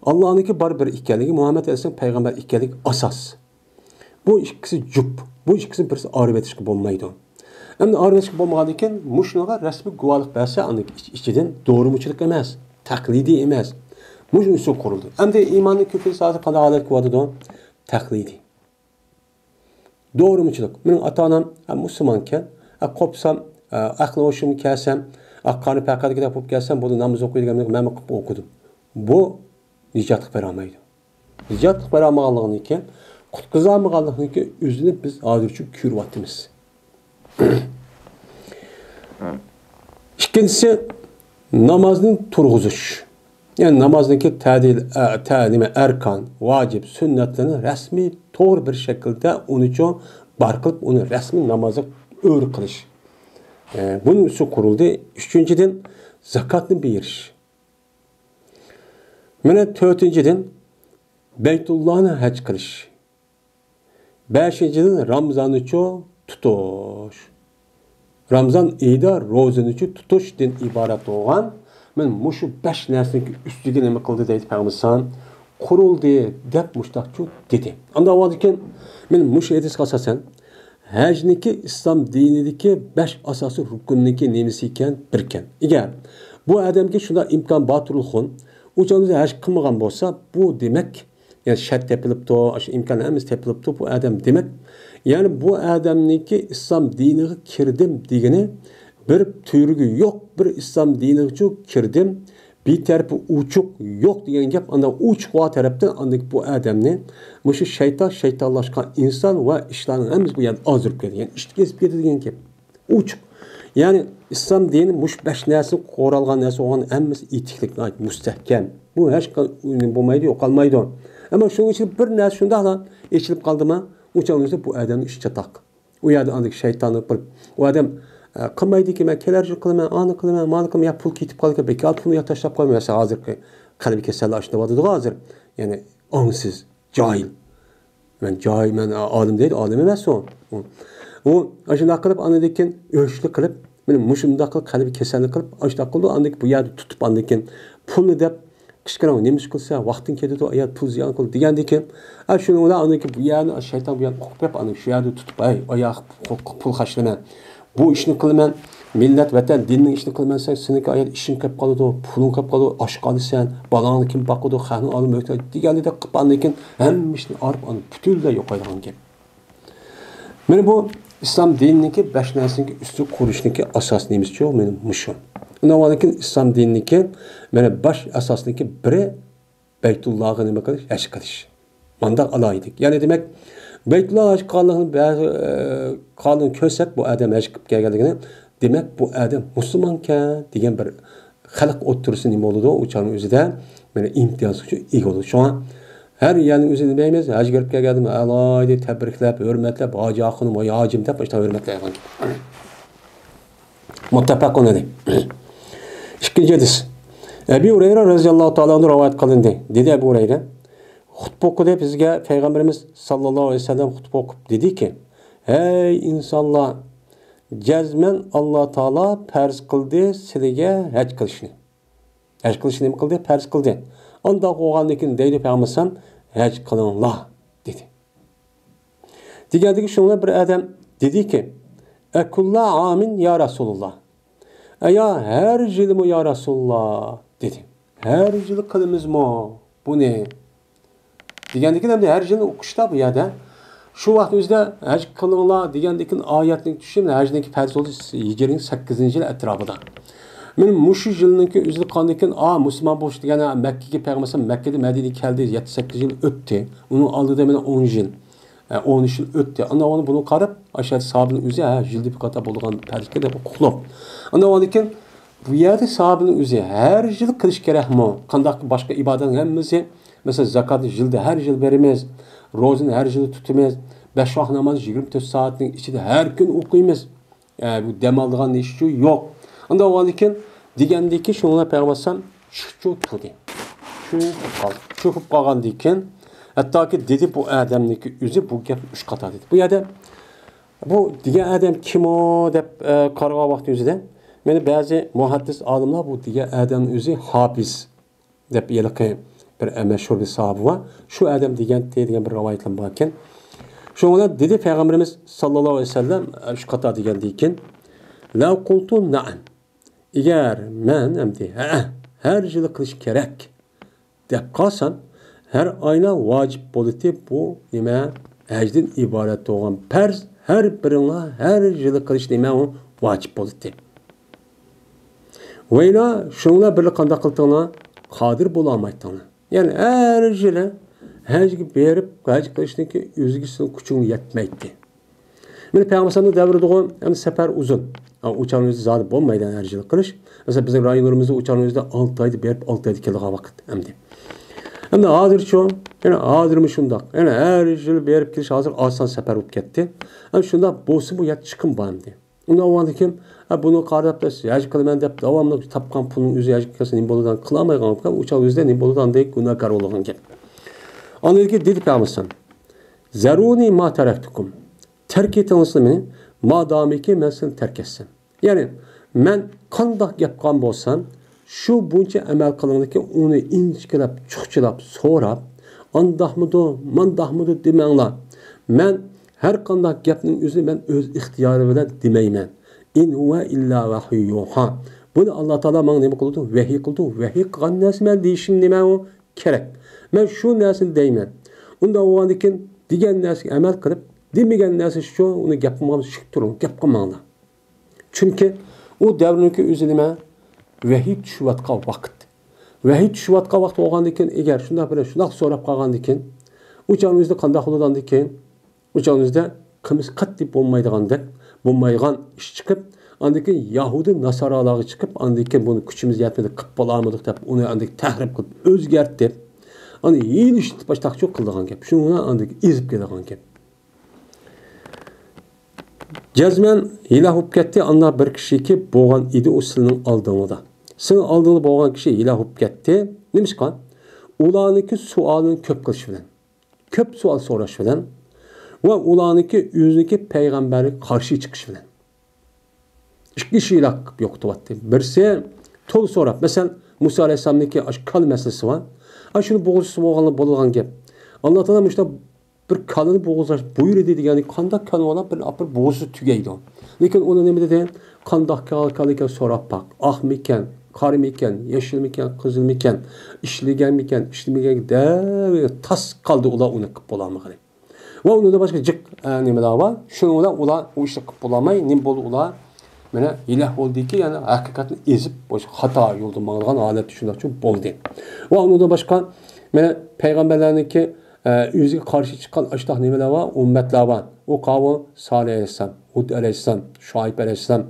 ئاللانىڭكى بار بىر ئىكەنلىكى، مۇھەممەد ئەلەيھىسسالام پەيغەمبەر ئىكەنلىكى ئاساس. بۇ ئىككىسى جۈپ. بۇ ئىككىسىنى بىرسى ئايرىۋېتىشكە بولمايدۇ. ئەمدى ئايرىۋېتىشكە بولمىغاندىن كېيىن، مۇشۇنىڭغا رەسمىي گۇۋاھلىق بەرسە، ئاندىن ئىچ-، ئىچىدىن دورىمۇچىلىق ئەمەس، تەقلىدىي ئەمەس. مۇشۇنىڭ ئۈستىگە قۇرۇلدى. ئەمدى ئىماننىڭ كۈپىيى ساھەسى قانداق ھالەتكە كېلىۋاتىدۇ؟ تەقلىدىي. دورىمۇچىلىق. مېنىڭ ئاتا-ئانام، ھە، مۇسۇلمانكەن. ھە، قوپسام، ھە، ئەقلى ھوشۇم كەلسەم، ھە، قارنى پەقەتكىدەك بولۇپ كەلسەم، بولدى، ناماز ئوقۇيدىغان مەن قىلىپ ئوقۇدۇم. بۇ نىجاتلىق بېرەلمەيدۇ. نىجاتلىق بېرەلمىغانلىقىنىڭكى، قۇتقۇزالمىغانلىقىنىڭكى ئۆزىنى بىز ھازىرچۇ كۆرۈۋاتىمىز. ئىككىنچىسى، نامازنى تۇرغۇزۇش. يەنى نامازنىڭكى تەدىل، ئە، تە-، نېمە، ئەركان، ۋاجىپ، سۈننەتلىرىنى رەسمىي، توغرا بىر شەكىلدە ئۇنىچۇ بار قىلىپ، ئۇنى رەسمىي نامازغا ئۆرە قىلىش. ئە، بۇنىڭ ئۈستى قۇرۇلدى. ئۈچىنچىدىن، زاكاتنى بېرىش. مانا تۆتىنچىدىن، بەيتۇللانى ھەج قىلىش. بەشىنچىدىن، رامزاننىچۇ تۇتۇش. رامزان ئېيىدا روزىنىچۇ تۇتۇشتىن ئىبارەت بولغان، مانا مۇشۇ بەش نەرسىنىڭ ئۈستىگە نېمە قىلدى دەيدۇ پەيغەمبەر ئەلەيھىسسالام؟ قۇرۇلدى دەپ مۇشتاقچۇ دېدى. ئانداق بولغاندىكىن، مانا مۇشۇ ھەدىسكە ئاساسەن، ھەجنىڭكى ئىسلام دىنىدىكى بەش ئاساسىي رۇكۇننىڭكى نېمىسى ئىكەن؟ بىركەن. ئەگەر بۇ ئادەمگە شۇنداق ئىمكان بار تۇرۇلغۇن، ئۇ چاغدا ھەج قىلمىغان بولسا، بۇ دېمەك، يەنى شەرت تېپىلىپتۇ، ئاشۇ ئىمكان ھەممىسى تېپىلىپتۇ، بۇ ئادەم دېمەك، يەنى بۇ ئادەمنىڭكى ئىسلام دىنىغا كىردىم دېگىنى بىر تۈۋرۈكى يوق، بىر ئىسلام دىنىغىچۇ كىردىم، بىر تەرىپى ئوچۇق يوق دېگەن گەپ. ئاندىن ئوچۇق بار تەرەپتىن ئاندىن بۇ ئادەمنى مۇشۇ شەيتان، شەيتانلاشقان ئىنسان ۋە ئىشلارنىڭ ھەممىسى بۇ يەردە ئازدۇرۇپ كېتىدۇ، يەنى ئىشتىكى ئېزىپ كېتىدۇ دېگەن گەپ. ئوچۇق. يەنى ئىسلام دىنى مۇشۇ بەش نەرسە قورالغان نەرسە بولغان ھەممىسى ئېتىكلىك، ناھايىتى مۇستەھكەم. بۇ ھېچ قا-، بولمايدۇ، يوقالمايدۇ. ئەمما شۇنىڭ ئىچىدە بىر نەرسە شۇنداقلا ئېچىلىپ قالدىما، ئۇ چاغدا بۇ ئادەمنىڭ ئىشى چاتاق. ئۇ يەردە ئاندىن شەيتاننى بىر، ئۇ ئادەم، ئە، قىلمايدىكەن، مەن كېلەر يىل قىلىمەن، ئانى قىلىمەن، مانى قىلىمەن، يا پۇل كېتىپ قالىدىكەن، بىكار پۇلنى يا تاشلاپ قويىمەن، مەسىلەن، ھازىرقى قەلبىي كېسەللەر ئاشۇنداق بولىدىغۇ ھازىر. يەنى ئاڭسىز، جاھىل. مەن جاھىل، مەن ئالىم دەيدۇ، ئالىم ئەمەس ئۇ. ئۇ، ئۇ ئاشۇنداق قىلىپ، ئاندىن كېيىن ئۆچلۈك قىلىپ، مانا مۇشۇنداق قىلىپ قەلبىي كېسەللىك قىلىپ، ئاشۇنداق قىلىدۇ، ئاندىن كېيىن بۇ يەردە تۇتۇپ، ئاندىن كېيىن پۇلنى دەپ، قىچقىرىڭ نېمە ئىش قىلسا، ۋاقتىڭ كېتىدۇ، ئايا پۇل زىيان قىلدى دېگەندىن كېيىن، ئا، شۇنىڭ بىلەن ئاندىن كېيىن بۇ يەرنى شەيتان بۇ يەرنى ئوقۇپ بېرىپ، ئاندىن شۇ يەردە تۇتۇپ، ھەي، ئاياغ پۇل خەجلىمە. بۇ ئىشنى قىلىمەن، مىللەت، ۋەتەن، دىننىڭ ئىشىنى قىلىمەن دېسەڭ، سېنىڭكى ئايال ئىشىڭ كەپ قالىدۇ، پۇلۇڭ كەپ قالىدۇ، ئاچ قالىسەن، بالاڭنى كىم باقىدۇ، خەقنىڭ ئالدىدا مۆھتاج دېگەندەك قىلىپ، ئاندىن كېيىن ھەممە ئىشنى ئارىپ، ئاندىن پۈتۈنلەي يوقايدىغان گەپ. مانا بۇ ئىسلام دىنىنىڭكى بەش نەرسىنىڭكى ئۈستى قۇرۇشنىڭكى ئاساس نېمىسىچۇ؟ مانا مۇشۇ. ئۇنىڭ كېيىن ئىسلام دىنىنىڭكى مانا باش ئاساسنىڭكى بىرى بەيتۇللاغا نېمە قىلىش؟ ھەج قىلىش. مانداق ئالاھىدىلىك. يەنى دېمەك، بەيتۇللا ھەج قىلغانلىقىنى بەزى، ئە، قىلغانلىقىنى كۆرسەك، بۇ ئادەم ھەج قىلىپ كەلگەنلىكىنى، دېمەك، بۇ ئادەم مۇسۇلمانكەن دېگەن بىر خەلق ئوتتۇرىسىدا نېمە بولىدۇ؟ ئۇ چاغنىڭ ئۆزىدە مانا ئىمتىيازغا ئىگە بولىدۇ. شۇڭا ھەر يەرنىڭ ئۆزىدە نېمە دەيمىز؟ ھەج كىرىپ كەلگەن ئادەم ئالاھىدە تەبرىكلەپ، ھۆرمەتلەپ، ھاجى ئاخۇنۇم، ۋاي ھاجىم دەپ، ئاشۇنداق ھۆرمەتلەيدىغان گەپ. مۇتتەپەقۇن ئەلەيھ. ئىككىنچى ھەدىس. ئەبى ھۇرەيرە رەزىياللاھۇ تائالا ئەنھۇ رىۋايەت قىلىندى. دېدى ئەبۇ ھۇرەيرە، خۇتبە ئوقۇدى بىزگە پەيغەمبىرىمىز ساللاللاھۇ ئەلەيھى ۋەسەللەم خۇتبە ئوقۇپ دېدىكى، ھەي ئىنسانلار، جەزمەن ئاللا تائالا پەرز قىلدى سىلىگە ھەج قىلىشنى. ھەج قىلىشنى نېمە قىلدى؟ پەرز قىلدى. ئانداق بولغاندىن كېيىن دەيدۇ پەيغەمبەر ئەلەيھىسسالام، ھەج قىلىڭلار دېدى. دېگەندىكى شۇنىڭ بىلەن بىر ئادەم دېدىكى، ئەكۇللا ئامىن يا رەسۇلۇللا. ئەيا، ھەر يىلىمۇ يا رەسۇلۇللا دېدى. ھەر يىلى قىلىمىزمۇ بۇنى؟ دېگەندىكىن ئەمدى ھەر يىلى ئوقۇشتا بۇ يەردە. شۇ ۋاقىت ئۆزىدە ھەج قىلىڭلار دېگەندىكىن ئايەتنىڭ چۈشۈشى بىلەن ھەجنىڭكى پەرز بولۇشى ھىجرىينىڭ سەككىزىنچى يىل ئەتراپىدا. مانا مۇشۇ يىلنىڭكى ئۆزىدە قالغاندىكىن، ئا، مۇسۇلمان بولۇش دېگەن مەككىگە پەيغەمبەر مەككىدىن مەدىنىگە كەلدى، يەتتە سەككىز يىل ئۆتتى. ئۇنىڭ ئالدىدا مانا ئون يىل. ئە، ئون ئۈچ يىل ئۆتتى. ئاندىن بۇنى قاراپ، ئاشۇ ساھابىنىڭ ئۆزى، ھە، يىلدا بىر قېتىم بولىدىغان پەرزكەن دەپ ئۇقۇقلۇق. ئاندىن كېيىن بۇ يەردە ساھابىنىڭ ئۆزى ھەر يىل قىلىش كېرەكمۇ؟ قانداق باشقا ئىبادەتنىڭ ھەممىسى، مەسىلەن، زاكاتنى يىلدا ھەر يىل بېرىمىز، روزىنى ھەر يىل تۇتىمىز، بەش ۋاق نامازنى يىگىرمە تۆت سائەتنىڭ ئىچىدە ھەر كۈن ئوقۇيمىز. ئە، بۇ دەم ئالىدىغان ئىشچۇ يوق. ئاندىن كېيىن دېگەندىكى شۇنىڭ پەيغەمبەر ئەلەيھىسسالام چىقىپچۇ كەلدى. چۆكۈپ قالدى. چۆكۈپ قالغاندىن كېيىن، ھەتتاكى دېدى بۇ ئادەمنىڭكى ئۆزى بۇ گەپنى ئۈچ قاتا دېدى. بۇ يەردە بۇ دېگەن ئادەم كىمۇ دەپ، ئە، قارىغان ۋاقتى ئۆزىدە، مانا بەزى مۇھەددىس ئالىملار بۇ دېگەن ئادەمنىڭ ئۆزى ھاپىز دەپ ھېلىقى بىر مەشھۇر بىر ساھابە بار. شۇ ئادەم دېگەنتى دېگەن بىر رىۋايەتلەر باركەن. شۇنىڭ بىلەن دېدى پەيغەمبىرىمىز ساللاللاھۇ ئەلەيھى ۋەسەللەم، ئۈچ قاتا دېگەندىن كېيىن، لەۋ قۇلتۇ نەئەم. ئەگەر مەن ئەمدى، ھەئە، ھەر يىلى قىلىش كېرەك دەپ قالسام، ھەر ئاينا ۋاجىپ بولىتتى بۇ نېمە؟ ھەجدىن ئىبارەت بولغان پەرز، ھەر بىرىڭلار ھەر يىلى قىلىش نېمە ئۇ؟ ۋاجىپ بولىتتى. ۋەيلا، شۇنىڭ بىلەن بىرگە قانداق قىلدىڭلار؟ قادىر بولالمايتتىڭلار. يەنى ھەر يىلى ھەجگە بېرىپ، ھەج قىلىشنىڭكى ئۆزگىسىنىڭ كۈچۈڭ يەتمەيتتى. مانا پەيغەمبەر ئەلەيھىسسالامنىڭ دەۋرىدىغۇ، ئەمدى سەپەر ئۇزۇن. ئۇ چاغنىڭ ئۆزىدە زادى بولمايدۇ ھەر يىل قىلىش. مەسىلەن، بىزنىڭ رايونلىرىمىزدا ئۇ چاغنىڭ ئۆزىدە ئالتە ئايدا بېرىپ، ئالتە ئايدا كېلىدىغان ۋاقىت ئەمدى. ئەمدى ھازىرچۇ؟ يەنە ھازىرمۇ شۇنداق. يەنە ھەر يىل بېرىپ كېلىش ھازىر ئاسان سەپەر بولۇپ كەتتى. ئەمدى شۇنداق بولسىمۇ يات چىقىم بار ئەمدى. ئۇنداق بولغاندىكىن، ھە، بۇنى قاراپ، ھەج قىلىمەن دەپ داۋاملىق تاپقان پۇلنىڭ ئۆزى ھەج قىلسا نېمە بولىدىغان قىلالمايدىغان بولۇپ، ئۇ چاغ ئۆزىدە نېمە بولىدىغاندەك گۇناھكار بولىدىغان گەپ. ئاندىن كېيىن دېدى پەيغەمبەر، زەرۇنى ما تەرەكتۇكۇم. تەرك ئېتىڭلار مېنى، مادامىكى مەن سىلەرنى تەرك ئەتسەم. يەنى، مەن قانداق گەپ قىلغان بولسام، شۇ بويىچە ئەمەل قىلىڭلاركى، ئۇنى ئىنچىكىلەپ، چۇخچىلاپ سوراپ، ئانداقمىدۇ، مانداقمىدۇ دېمەڭلار. مەن ھەر قانداق گەپنىڭ ئۆزىنى مەن ئۆز ئىختىيارى بىلەن دېمەيمەن. ئىن ھۇۋە ئىللا ۋەھيۇ يۇھا. بۇنى ئاللا تائالا ماڭا نېمە قىلىدۇ؟ ۋەھىي قىلىدۇ. ۋەھىي قىلغان نەرسە مەن دېيىشىم نېمە ئۇ؟ كېرەك. مەن شۇ نەرسىنى دەيمەن. ئۇنداق بولغاندىكىن، دېگەن نەرسىگە ئەمەل قىلىپ، دېمىگەن نەرسە شۇ، ئۇنى گەپ قىلماڭلار، شىك تۇرۇڭ، گەپ قىلماڭلار. چۈنكى ئۇ دەۋرنىڭكى ئۆزى نېمە؟ ۋەھىي چۈشۈۋاتقان ۋاقىت. ۋەھىي چۈشۈۋاتقان ۋاقىت بولغاندىكىن، ئەگەر شۇنداق بىر، شۇنداق سوراپ قالغاندىكىن، ئۇ چاغنىڭ ئۆزىدە قانداق بولىدۇ ئاندىكىن؟ ئۇ چاغنىڭ ئۆزىدە قىلمىش قەتئىي بولمايدىغاندەك، بولمايدىغان ئىش چىقىپ، ئاندىن كېيىن يەھۇدىي ناسارالارغا چىقىپ، ئاندىن كېيىن بۇنى كۈچىمىز يەتمىدى، قىلىپ بولالمىدۇق دەپ، ئۇنى ئاندىن كېيىن تەھرىپ قىلىپ، ئۆزگەرتىپ، ئاندىن ھىيلە ئىشلىتىپ، باشتاقچۇ قىلىدىغان گەپ. شۇنىڭ بىلەن ئاندىن كېيىن ئېزىپ كېلىدىغان گەپ. جەزمەن ھىلاك بولۇپ كەتتى، ئانداق بىر كىشىكى بولغان ئىدى ئۇ سىلىنىڭ ئالدىڭلاردا. سىلىنىڭ ئالدىڭلاردا بولغان كىشى ھىلاك بولۇپ كەتتى. نېمىشقا؟ ئۇلارنىڭكى سوئالىنى كۆپ قىلىش بىلەن، كۆپ سوئال سوراش بىلەن ۋە ئۇلارنىڭكى ئۆزىنىڭكى پەيغەمبەرگە قارشى چىقىش بىلەن. ئىككى ئىش ھىلاك قىلىپ يوقىتىۋەتتى. بىرسى تولا سوراپ، مەسىلەن، مۇسا ئەلەيھىسسالامنىڭكى ئاشۇ كالا مەسىلىسى بار. ئاشۇنى بوغۇزلىسا بولغان، بولىدىغان گەپ. ئاللا تائالا مۇشۇنداق بىر كالىنى بوغۇزلاش بۇيرۇدى دېگەندىن قانداق كالىنى ئالاپ بىر ئاپىرىپ بوغۇزلىسا تۈگەيدۇ. لېكىن ئۇنى نېمە دېدى؟ قانداق كال-، كالا ئىكەن سوراپ باق. ئاقمىكەن، قارىمىكەن، يېشىلمىكەن، قىزىلمىكەن، ئىشلىگەنمىكەن، ئىشلىمىگەن دەۋ تاس قالدى ئۇلار ئۇنى قىلىپ بولالمىغىلى. ۋە ئۇنىڭدىن باشقا جىق، ئە، نېمىلەر بار. شۇنىڭ بىلەن ئۇلار ئۇ ئىشنى قىلىپ بولالماي، نېمە بولدى ئۇلار؟ مانا ھىلاك بولدىكى، يەنى ھەقىقەتنى ئېزىپ، ئوشۇ خاتا يولدا ماڭىدىغان ھالەتتە شۇنداق بولدى. ۋە ئۇنىڭدىن باشقا، مانا پەيغەمبەرلەرنىڭكى، ئە، ئۆزىگە قارشى چىققان ئاشۇنداق نېمىلەر بار، ئۈممەتلەر بار. ئۇ قاۋۇل سالىھ ئەلەيھىسسالام، ھۇد ئەلەيھىسسالام، شۇئەيب ئەلەيھىسسالام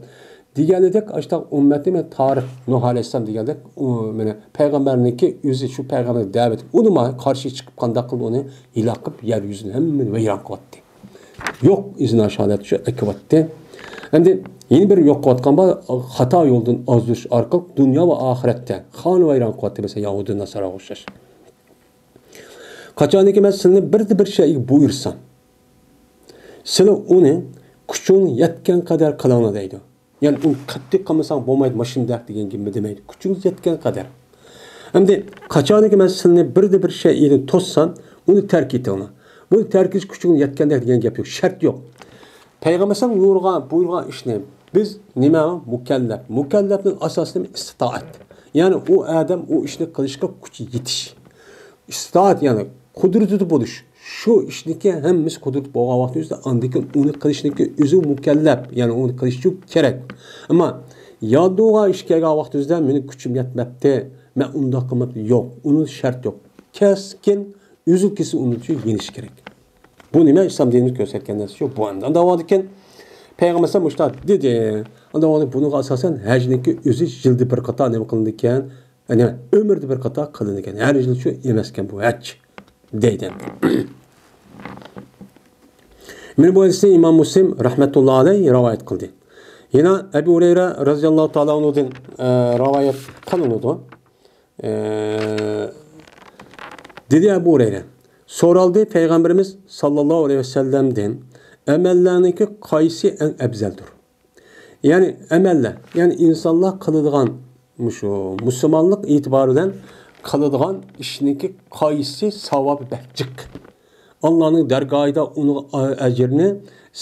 دېگەندەك ئاشۇنداق ئۈممەتنى مانا تارىخ، نۇھ ئەلەيھىسسالام دېگەندەك، ئۇ، مانا پەيغەمبەرنىڭكى ئۆزى شۇ پەيغەمبەرنىڭ دەۋىتى ئۇنىما قارشى چىقىپ قانداق قىلدى ئۇنى ھىلاك قىلىپ يەر يۈزىنى ھەممىنى ۋەيران قىلىۋەتتى. يوق ئىزنا شاھادەت شۇ ئەكىۋەتتى. ئەمدى يەنە بىر يوق قىلىۋاتقان بار، خاتا يولدىن ئازدۇرۇش ئارقىلىق دۇنيا ۋە ئاخىرەتتە خان ۋەيران قىلىۋەتتى، مەسىلەن، يەھۇدىي ناساراغا ئوخشاش. قاچانكى مەن سىلىنى بىردە بىر شەيئىگە بۇيرۇسام، سىلى ئۇنى كۈچۈڭ يەتكەن قەدەر قىلىڭلار دەيدۇ. يەنى ئۇنى قەتئىي قىلمىساڭ بولمايدۇ، ماشۇنداق دېگەن گېپىنى دېمەيدۇ. كۈچىڭىز يەتكەن قەدەر. ئەمدى قاچانكى مەن سىلىنى بىردە بىر شەيئىدىن توسسام، ئۇنى تەرك ئېتىڭلار. بۇنى تەرك ئېتىش كۈچىڭىز يەتكەندەك دېگەن گەپ يوق، شەرت يوق. پەيغەمبەر ئەلەيھىسسالام بۇيرۇغان، بۇيرۇغان ئىشنى بىز نېمە؟ مۇكەللەپ. مۇكەللەپنىڭ ئاساسى نېمە؟ ئىستىتائەت. يەنى ئۇ ئادەم ئۇ ئىشنى قىلىشقا كۈچى يېتىش. ئىستىتائەت، يەنى قۇدرىتىدە بولۇش. شۇ ئىشنىڭكى ھەممىسى قۇدرىتى بولغان ۋاقتى ئۆزىدە ئاندىن كېيىن ئۇنى قىلىشنىڭكى ئۆزى مۇكەللەپ. يەنى ئۇنى قىلىش ئۈچۈن كېرەك. ئەمما يادىغا ئىش كەلگەن ۋاقتى ئۆزىدە مېنىڭ كۈچۈم يەتمەپتۇ، مەن ئۇنداق قىلماپتۇ. يوق، ئۇنىڭ شەرتى يوق. كەسكىن ئۈزۈل-كېسىل ئۇنى يېنىش كېرەك. بۇ نېمە؟ ئىسلام دىنىمىز كۆرسەتكەن نەرسە شۇ. بۇ ئەمدى ئاندىن كېيىن پەيغەمبەر ئەلەيھىسسالام مۇشۇنداق دېدى. ئاندىن كېيىن بۇنىڭغا ئاساسەن ھەجنىڭكى ئۆزى يىلدا بىر قېتىم نېمە قىلىنىدىكەن؟ يەنى ئۆمۈردە بىر قېتىم قىلىنىدىكەن. ھەر يىلچۇ ئەمەسكەن بۇ ھەج دەيدۇ. مانا بۇ ھەدىسنى ئىمام مۇسلىم رەھمەتۇللا ئەلەيھ رىۋايەت قىلدى. يەنە ئەبۇ ھۇرەيرە رەزىياللاھۇ تائالا ئەنھۇدىن، ئە، رىۋايەت قىلىنىدۇ. ئە، دېدى ئەبۇ ھۇرەيرە، سورالدى پەيغەمبىرىمىز ساللاللاھۇ ئەلەيھى ۋەسەللەمدىن، ئەمەللەرنىڭكى قايسى ئەڭ ئەپزەلدۇر؟ يەنى ئەمەللەر، يەنى ئىنسانلار قىلىدىغان مۇشۇ مۇسۇلمانلىق ئېتىبارى بىلەن قىلىدىغان ئىشنىڭكى قايسى ساۋابى بەك جىق؟ ئاللانىڭ دەرگاھىدا ئۇنىڭغا ئەجىرنى،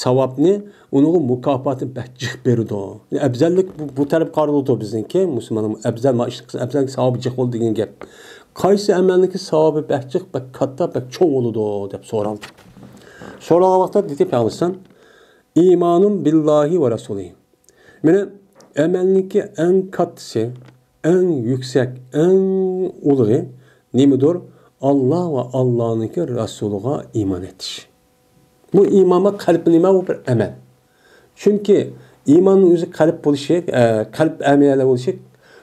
ساۋابنى، ئۇنىڭغا مۇكاپاتنى بەك جىق بېرىدۇ. ئەپزەللىك بۇ، بۇ تەرەپ قارىلىدۇ بىزنىڭكى، مۇسۇلماننىڭ ئەپزەل، مانا ئىشنى قىلسا ئەپزەللىك، ساۋابى جىق بولىدۇ دېگەن گەپ. قايسى ئەمەلنىڭكى ساۋابى بەك جىق، بەك كاتتا، بەك چوڭ بولىدۇ دەپ سورالدى. سورالغان ۋاقىتتا دېدى پەيغەمبەر ئەلەيھىسسالام، ئىمانۇم بىللاھى ۋە رەسۇلىھى. مانا ئەمەلنىڭكى ئەڭ كاتتىسى، ئەڭ يۈكسەك، ئەڭ ئۇلۇغى نېمىدۇر؟ ئاللا ۋە ئاللانىڭكى رەسۇلىغا ئىمان ئېتىش. بۇ ئىمان بىلەن قەلبتە نېمە؟ بۇ بىر ئەمەل. چۈنكى ئىماننىڭ ئۆزى قەلب بولۇشى، ئە، قەلب ئەمەلى بولۇشى،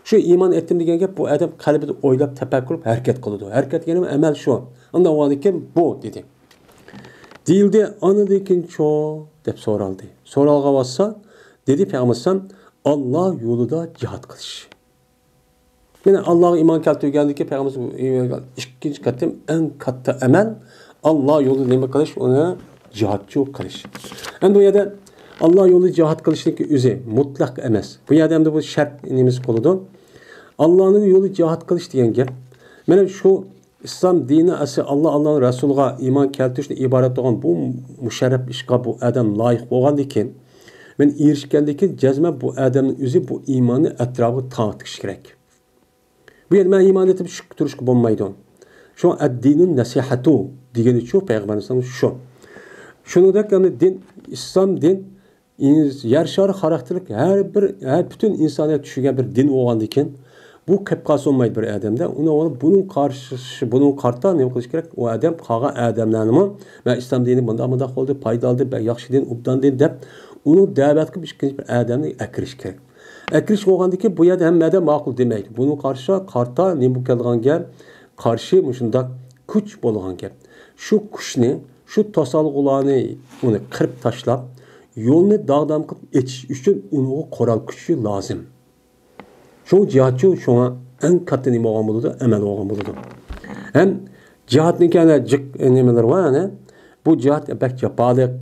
شۇ ئىمان ئېيتتىم دېگەن گەپ، بۇ ئادەم قەلبىدە ئويلاپ، تەپەككۇر قىلىپ، ھەرىكەت قىلىدۇ. ھەرىكەت دېگىنىم ئەمەل شۇ. ئۇنداق بولغاندىكىن بۇ دېدى. دېيىلدى، ئاندىن كېيىنچۇ دەپ سورالدى. سورالغا بارسا، دېدى پەيغەمبەر ئەلەيھىسسالام، ئاللا يولىدا جىھاد قىلىش. يەنى ئاللاغا ئىمان كەلتۈرگەندىن كېيىن پەيغەمبەر ئىككىنچى قېتىم ئەڭ كاتتا ئەمەل، ئاللا يولىدا نېمە قىلىش، ئۇنى جىھادچۇ قىلىش. ئەمدى بۇ يەردە ئاللا يولىدا جىھاد قىلىشنىڭكى ئۆزى مۇتلەق ئەمەس. بۇ يەردە ئەمدى بۇ شەرت نېمىسى بولىدۇ؟ ئاللانىڭ يولىدا جىھاد قىلىش دېگەن گەپ. مانا شۇ ئىسلام دىنى ئەسلى ئاللا، ئاللانىڭ رەسۇلىغا ئىمان كەلتۈرۈشتىن ئىبارەت بولغان بۇ مۇشەررەپ ئىشقا بۇ ئادەم لايىق بولغاندىن كېيىن، مەن ئېرىشكەندىن كېيىن جەزمەن بۇ ئادەمنىڭ ئۆزى بۇ ئىماننى ئەتراپىغا تارقىتىش كېرەك. بۇ يەردە مەن ئىمان ئېيتىپ شۈك تۇرۇشقا بولمايدۇ. شۇڭا ئەددىنۇ نەسىھەتۇ دېگىنىچۇ پەيغەمبەرىمىزنىڭ شۇ. شۇنىڭدەك يەنى دىن، ئىسلام دىن، ئىنس-، يەر شارى خاراكتېرلىك ھەر بىر، ھەر پۈتۈن ئىنسانىيەت چۈشىنگەن بىر دىن بولغاندىكىن، بۇ كەپ قالسا بولمايدۇ بىر ئادەمدە. ئۇنىڭ ئورنىدا بۇنىڭ قارشى، بۇنىڭغا قارىتا نېمە قىلىش كېرەك؟ ئۇ ئادەم قالغان ئادەملەرنىمۇ، مەن ئىسلام دىنى مۇنداق، مۇنداق بولدى، پايدالىدى، بەك ياخشى دىن، ئوبدان دىن دەپ، ئۇنى دەۋەت قىلىپ ئىككىنچى بىر ئادەمنى ئەكىرىش كېرەك. ئەكىرىش بولغاندىكىن بۇ يەردە ھەممە ئادەم ماقۇل دېمەيدۇ. بۇنىڭغا قارشى قارىتا نېمە بولۇپ كەلگەن گەپ؟ قارشى مۇشۇنداق كۈچ بولغان گەپ. شۇ كۈچنى، شۇ توسالغۇلارنى ئۇنى قىرىپ تاشلاپ، يولنى داغدام قىلىپ ئېچىش ئۈچۈن ئۇنىڭغا قورال كۈچى لازىم. شۇ جىھادچۇ شۇڭا ئەڭ كاتتا نېمە بولغان بولىدۇ؟ ئەمەل بولغان بولىدۇ. ھەم جىھادنىڭكى ئەنە جىق نېمىلىرى بار، ئەنە. بۇ جىھاد بەك جاپالىق،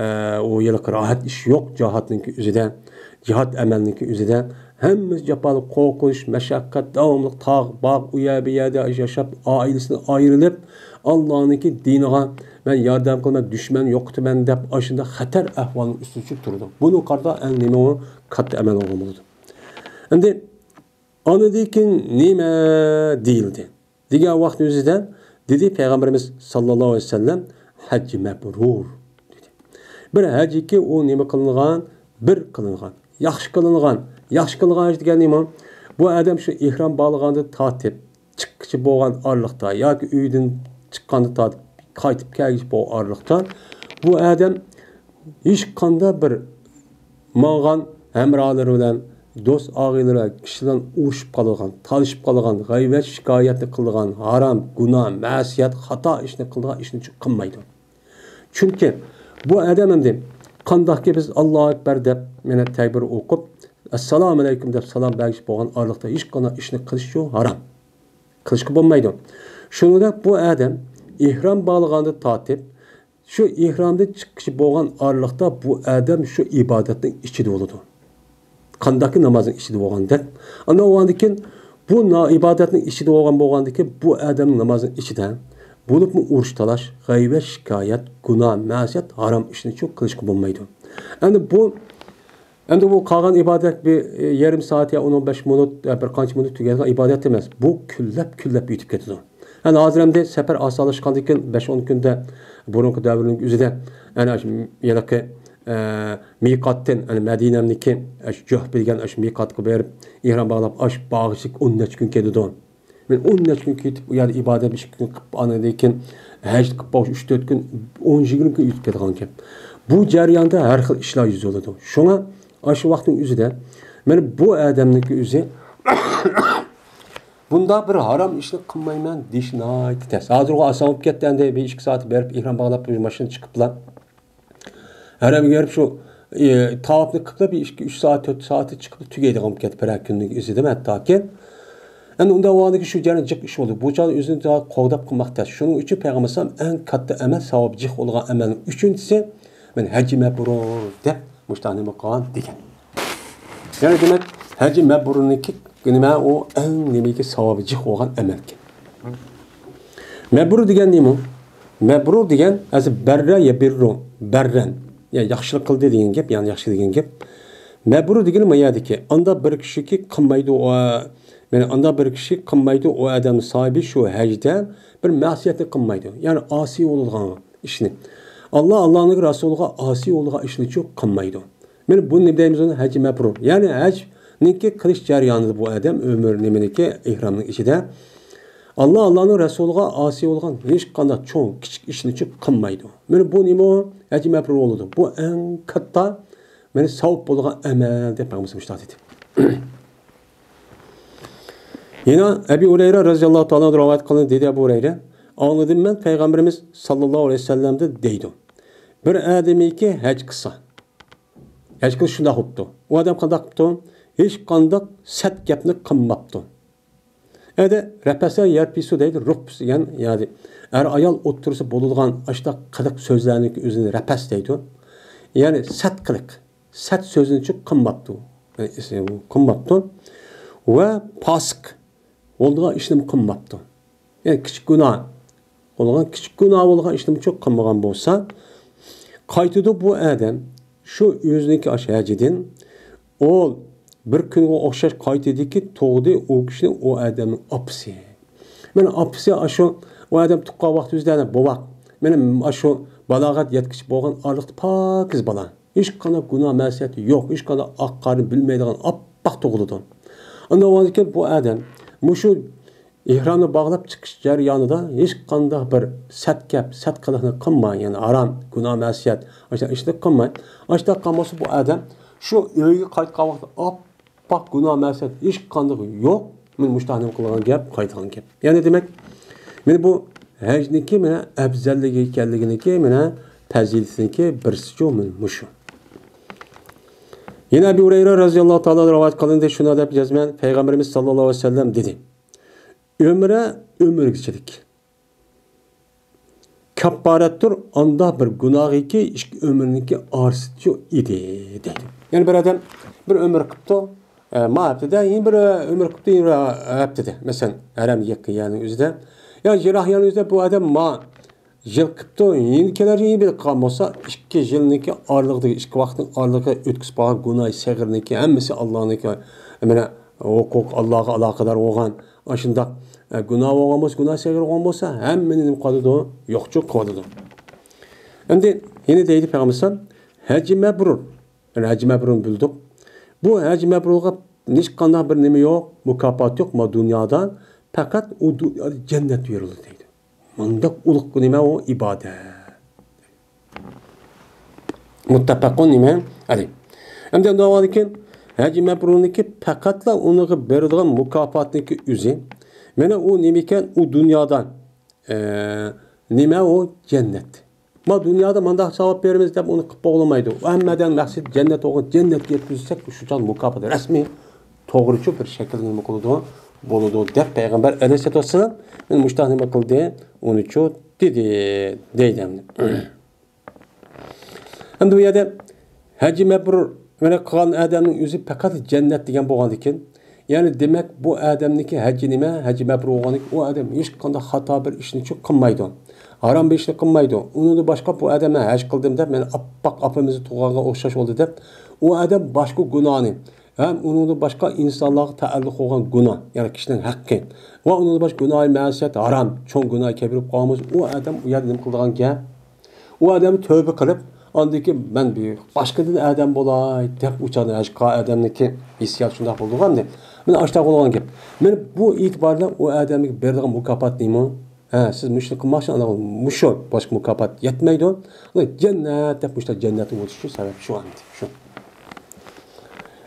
ئە، ئۇ ھېلىقى راھەت ئىش يوق جىھادنىڭكى ئۆزىدە، جىھاد ئەمەلنىڭكى ئۆزىدە. ھەممىسى جاپالىق، قورقۇش، مەشەققەت، داۋاملىق تاغ، باغ، ئۇ يەر، بۇ يەردە ياشاپ، ئائىلىسىدىن ئايرىلىپ، ئاللانىڭكى دىنىغا مەن ياردەم قىلىمەن، دۈشمەن يوقىتىمەن دەپ، ئاشۇنداق خەتەر ئەھۋالنىڭ ئۈستىدە چۈشۈپ تۇرىدۇ. بۇنىڭغا قارىتا ئەڭ نېمە ئۇ؟ كاتتا ئەمەل بولغان بولىدۇ. ئەمدى ئاندىن كېيىن نېمە دېيىلدى؟ دېگەن ۋاقىتنىڭ ئۆزىدە دېدى پەيغەمبىرىمىز ساللاللاھۇ ئەلەيھى ۋەسەللەم، ھەججى مەبرۇر دېدى. بىر ھەجكى ئۇ نېمە قىلىنغان؟ بىر قىلىنغان. ياخشى قىلىنغان. ياخشى قىلىنغان ھەج دېگەن نېمە؟ بۇ ئادەم شۇ ئېھرام باغلىغاندىن تارتىپ، چىققىچە بولغان ئارىلىقتا ياكى ئۆيدىن چىققاندىن تارتىپ قايتىپ كەلگۈچە بولغان ئارىلىقتا بۇ ئادەم ھېچقانداق بىر ماڭغان ھەمراھلىرى بىلەن، دوست ئاغىنىلىرى بىلەن، كىشىلەر بىلەن ئۇرۇشۇپ قالىدىغان، تالىشىپ قالىدىغان، غەيۋەت شىكايەتنى قىلىدىغان، ھارام، گۇناھ، مەسىيەت، خاتا ئىشنى قىلىدىغان ئىشنى قىلمايدۇ. چۈنكى بۇ ئادەم ئەمدى قانداقكى بىز ئاللاھۇ ئەكبەر دەپ، مانا تەكبىر ئوقۇپ، ئەسسالامۇ ئەلەيكۇم دەپ سالام بەرگۈچە بولغان ئارىلىقتا ھېچقانداق ئىشنى قىلىشچۇ ھارام. قىلىشقا بولمايدۇ. شۇنىڭدەك بۇ ئادەم ئېھرام باغلىغاندىن تارتىپ، شۇ ئېھرامدىن چىققىچە بولغان ئارىلىقتا بۇ ئادەم شۇ ئىبادەتنىڭ ئىچىدە بولىدۇ. قانداقكى نامازنىڭ ئىچىدە بولغاندەك. ئاندىن بولغاندىن كېيىن بۇ نا-، ئىبادەتنىڭ ئىچىدە بولغان، بولغاندىن كېيىن بۇ ئادەمنىڭ نامازنىڭ ئىچىدە بولۇپمۇ ئۇرۇش تالاش، غەيۋەت شىكايەت، گۇناھ، مەسىيەت، ھارام ئىشنى چوق قىلىشقا بولمايدۇ. ئەمدى بۇ، ئەمدى بۇ قالغان ئىبادەت بىر، ئە، يېرىم سائەت يا ئون، ئون بەش مىنۇت، يا بىر قانچە مىنۇت تۈگەيدىغان ئىبادەت ئەمەس. بۇ كۈنلەپ، كۈنلەپ ئۆتۈپ كېتىدۇ. ئەنە ھازىر ئەمدى سەپەر ئاسانلاشقاندىن كېيىن بەش ئون كۈندە بۇرۇنقى دەۋرنىڭ ئۆزىدە ئەنە ئاشۇ ھېلىقى، ئە، مىقاتتىن، ئەنە مەدىنەمنىكى ئاشۇ جۇھپە دېگەن ئاشۇ مىقاتقا بېرىپ، ئېھرام باغلاپ، ئاشۇ باغ ئىچىگە ئون نەچچە كۈن كېتىدۇ. مەن ئون نەچچە كۈن كېتىپ، ئۇ يەردە ئىبادەت بىر ئىككى كۈن قىلىپ، ئاندىن كېيىن ھەج قىلىپ، ئۈچ تۆت كۈن، ئون يىگىرمە كۈن ئۆتۈپ كېتىدىغان گەپ. بۇ جەرياندا ھەر خىل ئىشلار يۈز بېرىدۇ. شۇڭا ئاشۇ ۋاقىتنىڭ ئۆزىدە مانا بۇ ئادەمنىڭكى ئۆزى بۇنداق بىر ھارام ئىشنى قىلمايمەن دېيىش ناھايىتى تەس. ھازىرغۇ ئاسان بولۇپ كەتتى ئەمدى، بىر ئىككى سائەت بېرىپ، ئېھرام باغلاپ، ماشىنا چىقىپلا ھەرەمگە بېرىپ شۇ، ئى، تاۋاپنى قىلىپلا بىر ئىككى، ئۈچ سائەت، تۆت سائەتتە چىقىپلا تۈگەيدىغان بولۇپ كەتتى بىرەر كۈننىڭ ئۆزىدە ھەتتاكى. ئەمدى ئۇنداق بولغاندىكىن شۇ جەريان جىق ئىش بولدى. بۇ چاغدا ئۆزىنى قوغداپ قىلماق تەس. شۇنىڭ ئۈچۈن پەيغەمبەر ئەلەيھىسسالام ئەڭ كاتتا ئەمەل، ساۋابى جىق بولغان ئەمەلنىڭ ئۈچىنچىسى، مەن ھەججى مەبرۇر دەپ مۇشۇنداق نېمە قىلغان دېگەن. يەنى دېمەك، ھەججى مەبرۇرنىڭكى نېمە ئۇ ئەڭ نېمىگە ساۋابى جىق بولغان ئەمەلكەن. مەبرۇر دېگەن نېمە؟ مەبرۇر دېگەن ئەسلى بەررە يەبىررۇ، بەررەن. يەنى ياخشىلىق قىلدى دېگەن گەپ، يەنى ياخشى دېگەن گەپ. مەبرۇر دېگىنى ما يەردىكى، ئانداق بىر كىشىكى قىلمايدۇ، ئۇ، يەنى ئانداق بىر كىشى قىلمايدۇ، ئۇ ئادەمنىڭ ساھىبى شۇ ھەجدە بىر مەسىيەتنى قىلمايدۇ. يەنى ئاسىي بولىدىغان ئىشنى. ئاللا، ئاللانىڭ رەسۇلىغا ئاسىي بولىدىغان ئىشنىچۇ قىلمايدۇ. مانا بۇنى نېمە دەيمىز ئۇنى؟ ھەججى مەبرۇر. يەنى ھەجنىڭكى قىلىش جەريانىدا بۇ ئادەم ئۆمۈر نېمىنىڭكى ئېھرامنىڭ ئىچىدە ئاللا، ئاللانىڭ رەسۇلىغا ئاسىي بولغان ھېچقانداق چوڭ، كىچىك ئىشنىچۇ قىلمايدۇ. مانا بۇ نېمە ئۇ؟ ھەججى مەبرۇر بولىدۇ. بۇ ئەڭ كاتتا مانا ساۋاب بولىدىغان ئەمەل دەپ پەيغەمبىرىمىز مۇشۇنداق دېدى. يەنە ئەبى ھۇرەيرە رەزىياللاھۇ تائالا ئەنھۇ رىۋايەت قىلغان، دېدى ئەبۇ ھۇرەيرە، ئاڭلىدىم مەن پەيغەمبىرىمىز ساللاللاھۇ ئەلەيھى ۋەسەللەمدىن دەيدۇ، بىر ئادەمكى ھەج قىلسا، ھەج قىلىش شۇنداق بوپتۇ. ئۇ ئادەم قانداق قىپتۇ؟ ھېچقانداق سەت گەپنى قىلماپتۇ. ئەدە رەپەسە يەرپىسۇ دەيدۇ، رۇخپۇس دېگەن، يەنى ئەر-ئايال ئوتتۇرىسى بولىدىغان ئاشۇنداق قىلىق سۆزلەرنىڭكى ئۆزىنى رەپەس دەيدۇ. يەنى سەت قىلىق، سەت سۆزنىچۇ قىلماپتۇ. قىلماپتۇ. ۋە پاسىق بولىدىغان ئىشنىمۇ قىلماپتۇ. يەنى كىچىك گۇناھ بولغان، كىچىك گۇناھ بولغان ئىشنىمۇچۇ قىلمىغان بولسا، قايتىدۇ بۇ ئادەم شۇ ئۆزىنىڭكى ئاشۇ ھەجىدىن، ئۇ بىر كۈنگە ئوخشاش قايتىدىكى تۇغدى ئۇ كىشىنى ئۇ ئادەمنىڭ ئاپىسى. مانا ئاپىسى ئاشۇ ئۇ ئادەم تۇغقان ۋاقتى ئۆزىدە بوۋاق، مانا ئاشۇ بالاغەت يەتكۈچە بولغان ئارىلىقتا پاكىز بالا. ھېچقانداق گۇناھ مەسىيەت يوق، ھېچقانداق ئاق قارىنى بىلمەيدىغان ئاپئاق تۇغۇلىدۇ. ئاندىن بۇ ئادەم مۇشۇ ئېھرامنى باغلاپ چىقىش جەريانىدا ھېچقانداق بىر سەت گەپ، سەت قىلىقنى قىلماي، يەنى ھارام، گۇناھ مەسىيەت، ئاشۇنداق ئىشنى قىلماي، ئاشۇنداق قىلمىسا بۇ ئادەم شۇ ئۆيگە قايتقان ۋاقىتتا ئاپئاق گۇناھ مەسىيەت ھېچقاندىقى يوق. مانا مۇشۇنداق نېمە قىلغان گەپ، قايتىدىغان گەپ. يەنى دېمەك، مانا بۇ ھەجنىڭكى مانا ئەپزەللىكى ئىكەنلىكىنىڭكى مانا پەزىلىتىنىڭكى بىرسىچۇ مانا مۇشۇ. يەنە ئەبۇ ھۇرەيرە رەزىياللاھۇ تائالا رىۋايەت قىلىندى، شۇنداق دەپ جەزمەن پەيغەمبىرىمىز ساللاللاھۇ ئەلەيھى ۋەسەللەم دېدى، ئۆمرە ئۆمۈرگىچىلىك كاپپارەتتۇر ئانداق بىر گۇناھىكى ئىككى ئۆمۈرنىڭكى ئارىسىچۇ ئىدى دەيدۇ. يەنى بىر ئادەم بىر ئۆمۈر قىپتۇ، ئە، ما ھەپتىدە، يەنە بىر ئۆمۈر قىپتۇ، يەنە بىر ھەپتىدە. مەسىلەن، ھەرەم يېقىن يەرنىڭ ئۆزىدە. يا يىراق يەرنىڭ ئۆزىدە بۇ ئادەم ما يىل قىپتۇ، يەنە كېلەر يىل بىر قىلغان بولسا، ئىككى يىلنىڭكى ئارىلىقىدىكى، ئىككى ۋاقىتنىڭ ئارىلىقىدا ئۆتكۈزۈپ بولغان گۇناھ سەغىرنىڭكى ھەممىسى ئاللانىڭكى، مانا، ھوقۇق، ئاللاغا ئالاقىدار بولغان ئاشۇنداق، ئە، گۇناھ بولغان بولسا، گۇناھ سەغىر بولغان بولسا، ھەممىنى نېمە قىلىدۇ؟ يوقچۇ قىلىدۇ. ئەمدى يەنە دەيدۇ پەيغەمبەر، ھەججى مەبرۇر. يەنى ھەججى مەبرۇرنى بىلدۇق. بۇ ھەججى مەبرۇرغا ھېچقانداق بىر نېمە يوق، مۇكاپات يوق، ما دۇنيادا پەقەت ئۇ دۇنيادا جەننەت بېرىلىدۇ دەيدۇ. مۇنداق ئۇلۇغ نېمە ئۇ ئىبادەت. مۇتتەپەقۇن نېمە؟ ئەلەيھ. ئەمدى ئۇنداق بولغاندىكىن، ھەججى مەبرۇرنىڭكى پەقەتلا ئۇنىڭغا بېرىدىغان مۇكاپاتنىڭكى ئۆزى. مانا ئۇ نېمىكەن؟ ئۇ دۇنيادا، ئە، نېمە ئۇ؟ جەننەت. ما دۇنيادا مانداق ساۋاب بېرىمىز دەپ ئۇنى قىلىپ بولمايدۇ. ھەممىدىن مەقسەت جەننەت بولغان، جەننەتكە يەتكۈزسەك، شۇ چاغ مۇكاپات رەسمىي، توغرىچۇ بىر شەكىلدە نېمە قىلىدۇ؟ بولىدۇ دەپ پەيغەمبەر ئەلەيھىسسالاتۇ ۋەسسالام مانا مۇشۇنداق نېمە قىلدى؟ ئۇنىچۇ دېدى، دەيدۇ ئەمدى. ئەمدى بۇ يەردە ھەججى مەبرۇر مانا قىلغان ئادەمنىڭ ئۆزى پەقەت جەننەت دېگەن بولغاندىكىن، يەنى دېمەك، بۇ ئادەمنىڭكى ھەججى نېمە؟ ھەججى مەبرۇر بولغاندىكىن، ئۇ ئادەم ھېچقانداق خاتا بىر ئىشنىچۇ قىلمايدۇ. ھارام بىر ئىشنى قىلمايدۇ. ئۇنىڭدىن باشقا بۇ ئادەم، مەن ھەج قىلدىم دەپ، مېنى ئاپئاق ئاپىمىزنى تۇغقانغا ئوخشاش بولدى دەپ، ئۇ ئادەم باشقا گۇناھنى ھەم ئۇنىڭدىن باشقا ئىنسانلارغا تەئەللۇق بولغان گۇناھ، يەنى كىشىنىڭ ھەققى ۋە ئۇنىڭدىن باشقا گۇناھى مەسىيەت، ھارام، چوڭ گۇناھ كەبىرە بولۇپ قالغان بولسا، ئۇ ئادەم ئۇ يەردە نېمە قىلىدىغان گەپ؟ ئۇ ئادەم تۆبە قىلىپ، ئاندىن كېيىن مەن بىر باشقىدىن ئادەم بولاي دەپ ئۇ چاغدا ھەج قىلغان ئادەمنىڭكى ھېسسىياتى شۇنداق بولىدىغان. مانا ئاشۇنداق بولغان گەپ. مانا بۇ ئېتىباردا ئۇ ئادەمگە بېرىدىغان مۇكاپات نېمە؟ ھە، سىز مۇشۇنى قىلماقچى، ئانا مۇشۇ، باشقا مۇكاپات يەتمەيدۇ. ئۇلار جەننەت دەپ مۇشۇنداق جەننەتنى ئۇنتۇشى سەۋەب شۇ ئەمدى، شۇ.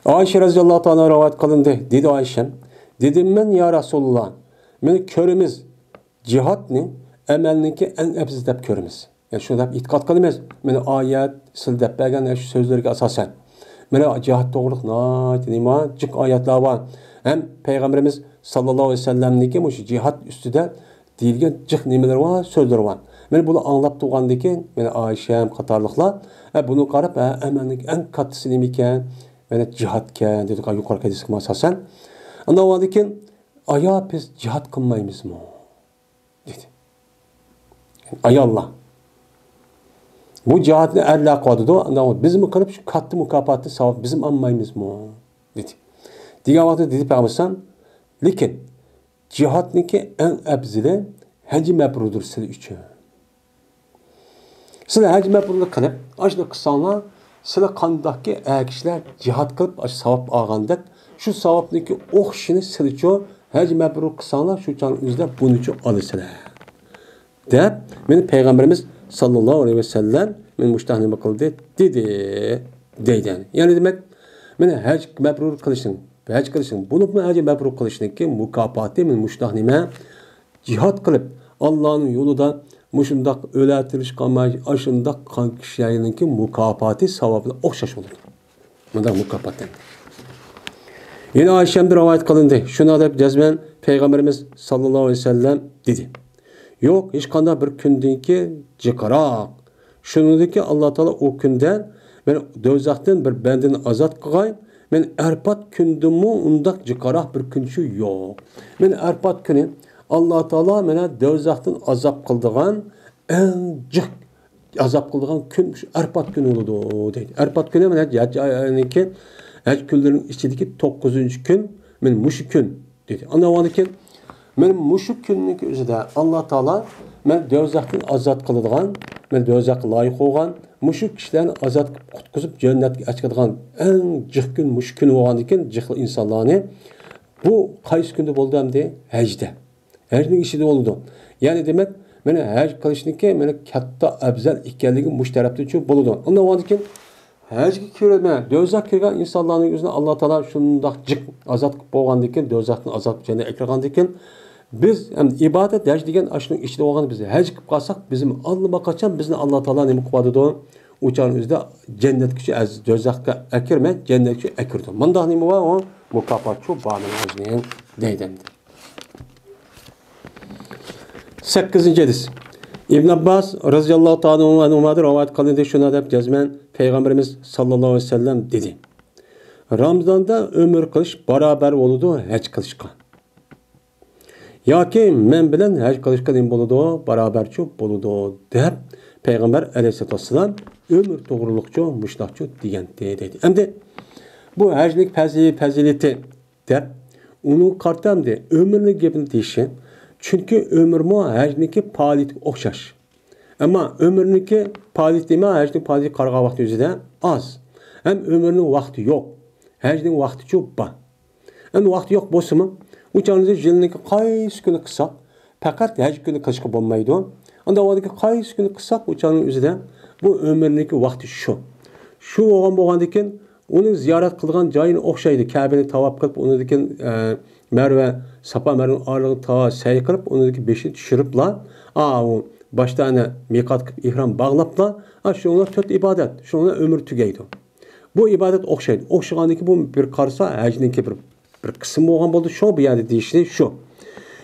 ئائىشە رەزىياللاھۇ تائالا رىۋايەت قىلىندى. دېدى ئائىشە، دېدىم مەن، يا رەسۇلاللا، مانا كۆرىمىز جىھادنى ئەمەلنىڭكى ئەڭ ئەپزىلى دەپ كۆرىمىز. يەنى شۇ دەپ ئېتىقاد قىلىمىز. مانا ئايەت، سىلە دەپ بەرگەن شۇ سۆزلەرگە ئاساسەن. مانا جىھاد توغرۇلۇق ناھايىتى نېمە جىق ئايەتلەر بار. ھەم پەيغەمبىرىمىز ساللاللاھۇ ئەلەيھى ۋەسەللەمنىڭكى مۇشۇ جىھاد ئۈستىدە دېيىلگەن جىق نېمىلىرى بار، سۆزلىرى بار. مانا بۇنى ئاڭلاپ تۇرغاندىن كېيىن، مانا ئائىشەم قاتارلىقلار، ھە، بۇنى قاراپ، ھە، ئەمەلنىڭ ئەڭ كاتتىسى نېمىكەن؟ مانا جىھادكەن دېدۇق، يۇقىرىقى ھەدىسكە ئاساسەن. ئاندىن كېيىن ئايا بىز جىھاد قىلمايمىزمۇ؟ دېدى. ئاياللار. بۇ جىھادنى ئەرلەر قىلىۋاتىدۇ. ئانداق بىزمۇ قىلىپ شۇ كاتتا مۇكاپاتنى، ساۋاب بىزمۇ ئالمايمىزمۇ؟ دېدى. دېگەن ۋاقىتتا دېدى پەيغەمبەر، لېكىن جىھادنىڭكى ئەڭ ئەپزىلى ھەججى مەبرۇردۇر سىلەر ئۈچۈن. سىلەر ھەج مەبرۇرنى قىلىپ، ئاشۇنداق قىلساڭلار، سىلەر قانداقكى ئەر كىشىلەر جىھاد قىلىپ، ئاشۇ ساۋاب ئالغاندەك، شۇ ساۋابنىڭكى ئوخشىشىنى سىلىچۇ ھەج مەبرۇر قىلساڭلار، شۇ چاغنىڭ ئۆزىدە بۇنىچۇ ئالىسىلەر، دەپ، مېنى پەيغەمبىرىمىز ساللاللاھۇ ئەلەيھى ۋەسەللەم مېنى مۇشۇنداق نېمە قىلدى، دېدى. دەيدۇ. يەنى دېمەك، مانا ھەج مەبرۇر قىلىشنىڭ، ھەج قىلىشنىڭ، بولۇپمۇ ھەج مەبرۇر قىلىشنىڭكى مۇكاپاتى مانا مۇشۇنداق نېمە؟ جىھاد قىلىپ، ئاللانىڭ يولىدا مۇشۇنداق ئۆلە تىرىشقان، ئاشۇنداق قىلغان كىشىلەرنىڭكى مۇكاپاتى، ساۋابى ئوخشاش بولىدۇ. مۇنداق مۇكاپات ئەمدى. يەنە ئائىشەمدىن رىۋايەت قىلىندى. شۇنداق دەپ جەزمەن پەيغەمبىرىمىز ساللاللاھۇ ئەلەيھى ۋەسەللەم دېدى. يوق، ھېچقانداق بىر كۈندىنكى جىقراق. شۇنىڭدىكى ئاللا تائالا ئۇ كۈندە مەن دوزاختىن بىر بەندىنى ئازاد قىلغاي، مەن ئەرپات كۈندىمۇ ئۇنداق جىقراق بىر كۈن شۇ يوق. مەن ئەرپات كۈنى ئاللا تائالا مانا دوزاختىن ئازاد قىلىدىغان ئەڭ جىق ئازاب قىلىدىغان كۈن شۇ ئەرپات كۈنى بولىدۇ، دەيدۇ. ئەرپات كۈنى مانا ھەج، ھەج ئايىنىڭكى ھەج كۈنلىرىنىڭ ئىچىدىكى توققۇزىنچى كۈن، مانا مۇشۇ كۈن، دېدى. ئاندىن كېيىن، مانا مۇشۇ كۈننىڭ ئۆزىدە ئاللا تائالا مانا دوزاختىن ئازاد قىلىدىغان، مانا دوزاخقا لايىق بولغان، مۇشۇ كىشىلەرنى ئازاد قىلىپ، قۇتقۇزۇپ، جەننەتكە ئەچىقىدىغان ئەڭ جىق كۈن مۇشۇ كۈن بولغاندىن كېيىن، جىق ئىنسانلارنى، بۇ قايسى كۈندە بولىدۇ ئەمدى؟ ھەجدە. ھەجنىڭ ئىچىدە بولىدۇ. يەنى دېمەك، مانا ھەج قىلىشنىڭكى مانا كاتتا ئەۋزەل ئىكەنلىكى مۇشۇ تەرەپتىن چۈشۈنۈپ بولىدۇ. ئۇنداق بولغاندىن كېيىن ھەجگە كىرىپ، مانا دوزاخقا كىرگەن ئىنسانلارنىڭ ئۆزىنى ئاللا تائالا شۇنداق جىق ئازاد قىلىپ بولغاندىن كېيىن، دوزاختىن ئازاد جەننەتكە كىرگەندىن كېيىن، بىز ھەم ئىبادەت، ھەج دېگەن ئاشۇنىڭ ئىچىدە بولغان، بىز ھەج قىلىپ قالساق، بىزمۇ ئاللىماقاچان بىزنى ئاللا تائالا نېمە قىلىۋاتىدۇ؟ ئۇ چاغنىڭ ئۆزىدە جەننەتكە شۇ ئەز-، دوزاخقا ئەكىرمەي، جەننەتكە شۇ ئەكىرىدۇ. مۇنداق نېمە بار؟ ئۇ مۇكاپات شۇ بار مانا ھەجنىڭ دەيدۇ ئەمدى. سەككىزىنچى ھەدىس. ئىبن ئابباس رەزىياللاھۇ تائالا ئەنھۇمادىن رىۋايەت قىلىندى، شۇنداق دەپ جەزمەن پەيغەمبىرىمىز ساللاللاھۇ ئەلەيھى ۋەسەللەم دېدى، رامىزاندا ئۆمرە قىلىش بارابەر بولىدۇ ھەج قىلىشقا. ياكى مەن بىلەن ھەج قىلىشقا نېمە بولىدۇ؟ بارابەرچۇ بولىدۇ، دەپ پەيغەمبەر ئەلەيھىسسالاتۇ ۋەسسالام ئۆمرە توغرۇلۇقچۇ مۇشۇنداقچۇ دېگەنتى، دەيدۇ. ئەمدى بۇ ھەجنىڭ پەزى-، پەزىلىتى دەپ، ئۇنىڭغا قارىتا ئەمدى ئۆمرىنىڭ گېپىنى دېيىشى. چۈنكى ئۆمرىمۇ ھەجنىڭكى پائالىيىتىگە ئوخشاش. ئەمما ئۆمرىنىڭكى پائالىيىتى نېمە؟ ھەجنىڭ پائالىيىتىگە قارىغان ۋاقتى ئۆزىدە ئاز. ھەم ئۆمرىنىڭ ۋاقتى يوق. ھەجنىڭ ۋاقتىچۇ بار. ئەمدى ۋاقتى يوق بولسىمۇ، ئۇ چاغنىڭ يىلنىڭكى قايسى كۈنى قىلساق، پەقەت ھەج كۈنى قىلىشقا بولمايدۇ. ئاندىن ئاۋۋالدىكى قايسى كۈنى قىلساق، ئۇ چاغنىڭ ئۆزىدە بۇ ئۆمرىنىڭكى ۋاقتى شۇ. شۇ بولغان، بولغاندىكىن، ئۇنى زىيارەت قىلىدىغان جايىنى ئوخشايدۇ. كەبىنى تاۋاپ قىلىپ، ئۇنىڭدىكىن، ئە، مەرۋە، ساپا مەرۋىنىڭ ئارىلىقىدا تاۋا سەي قىلىپ، ئۇنىڭدىكى بېشىنى چۈشۈرۈپلا، ئا، ئۇ باشتا ئەنە مىقات قىلىپ ئېھرام باغلاپلا، ئا، شۇنىڭلا تۆت ئىبادەت، شۇنىڭلا ئۆمرى تۈگەيدۇ. بۇ ئىبادەت ئوخشايدۇ. ئوخشىغاندىن كېيىن بۇ بىر قارىسا ھەجنىڭكى بىر، بىر قىسمى بولغان بولدى. شۇ بۇ يەردە دېيىشلىك شۇ.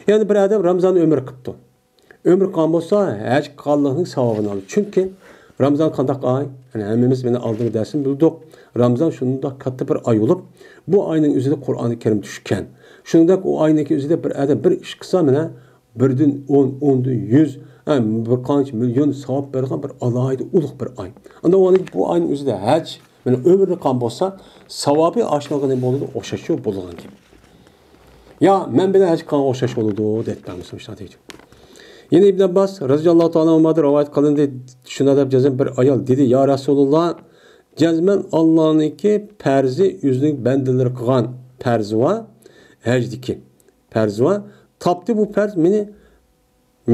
يەنى بىر ئادەم رامىزان ئۆمرە قىپتۇ. ئۆمرە قىلغان بولسا ھەج قىلغانلىقنىڭ ساۋابىنى ئالىدۇ. چۈنكى رامىزان قانداق ئاي؟ يەنى ھەممىمىز مانا ئالدىنقى دەرستىن بىلدۇق. رامىزان شۇنداق كاتتا بىر ئاي بولۇپ، بۇ ئاينىڭ ئۆزىدە قۇرئانى كەرىم چۈشكەن. شۇنىڭدەك ئۇ ئاينىڭكى ئۆزىدە بىر ئادەم بىر ئىش قىلسا، مانا، بىردىن ئون، ئوندىن يۈز، ھە، بىر قانچە مىليون ساۋاب بېرىدىغان بىر ئالاھىدە ئۇلۇغ بىر ئاي. ئاندىن بۇ ئاينىڭ ئۆزىدە ھەج، مانا، ئۆمرىنى قىلغان بولسا، ساۋابى ئاشۇنىڭغا نېمە بولىدۇ؟ ئوخشاش بولىدىغان گەپ. يا، مەن بىلەن ھەج قىلغانغا ئوخشاش بولىدۇ، دەپ مۇسۇلمان دەيدۇ. يەنە ئىبن ئابباس رەزىياللاھۇ تائالا ئەنھۇمادىن رىۋايەت قىلىندى، شۇنداق دەپ جەزمەن بىر ئايال دېدى، يا رەسۇلۇللا، جەزمەن ئاللانىڭكى پەرزى، ئۆزىنىڭ بەندىلىرى قىلغان پەرزى بار، ھەجدىكى پەرزى بار. تاپتى بۇ پەرز مېنى،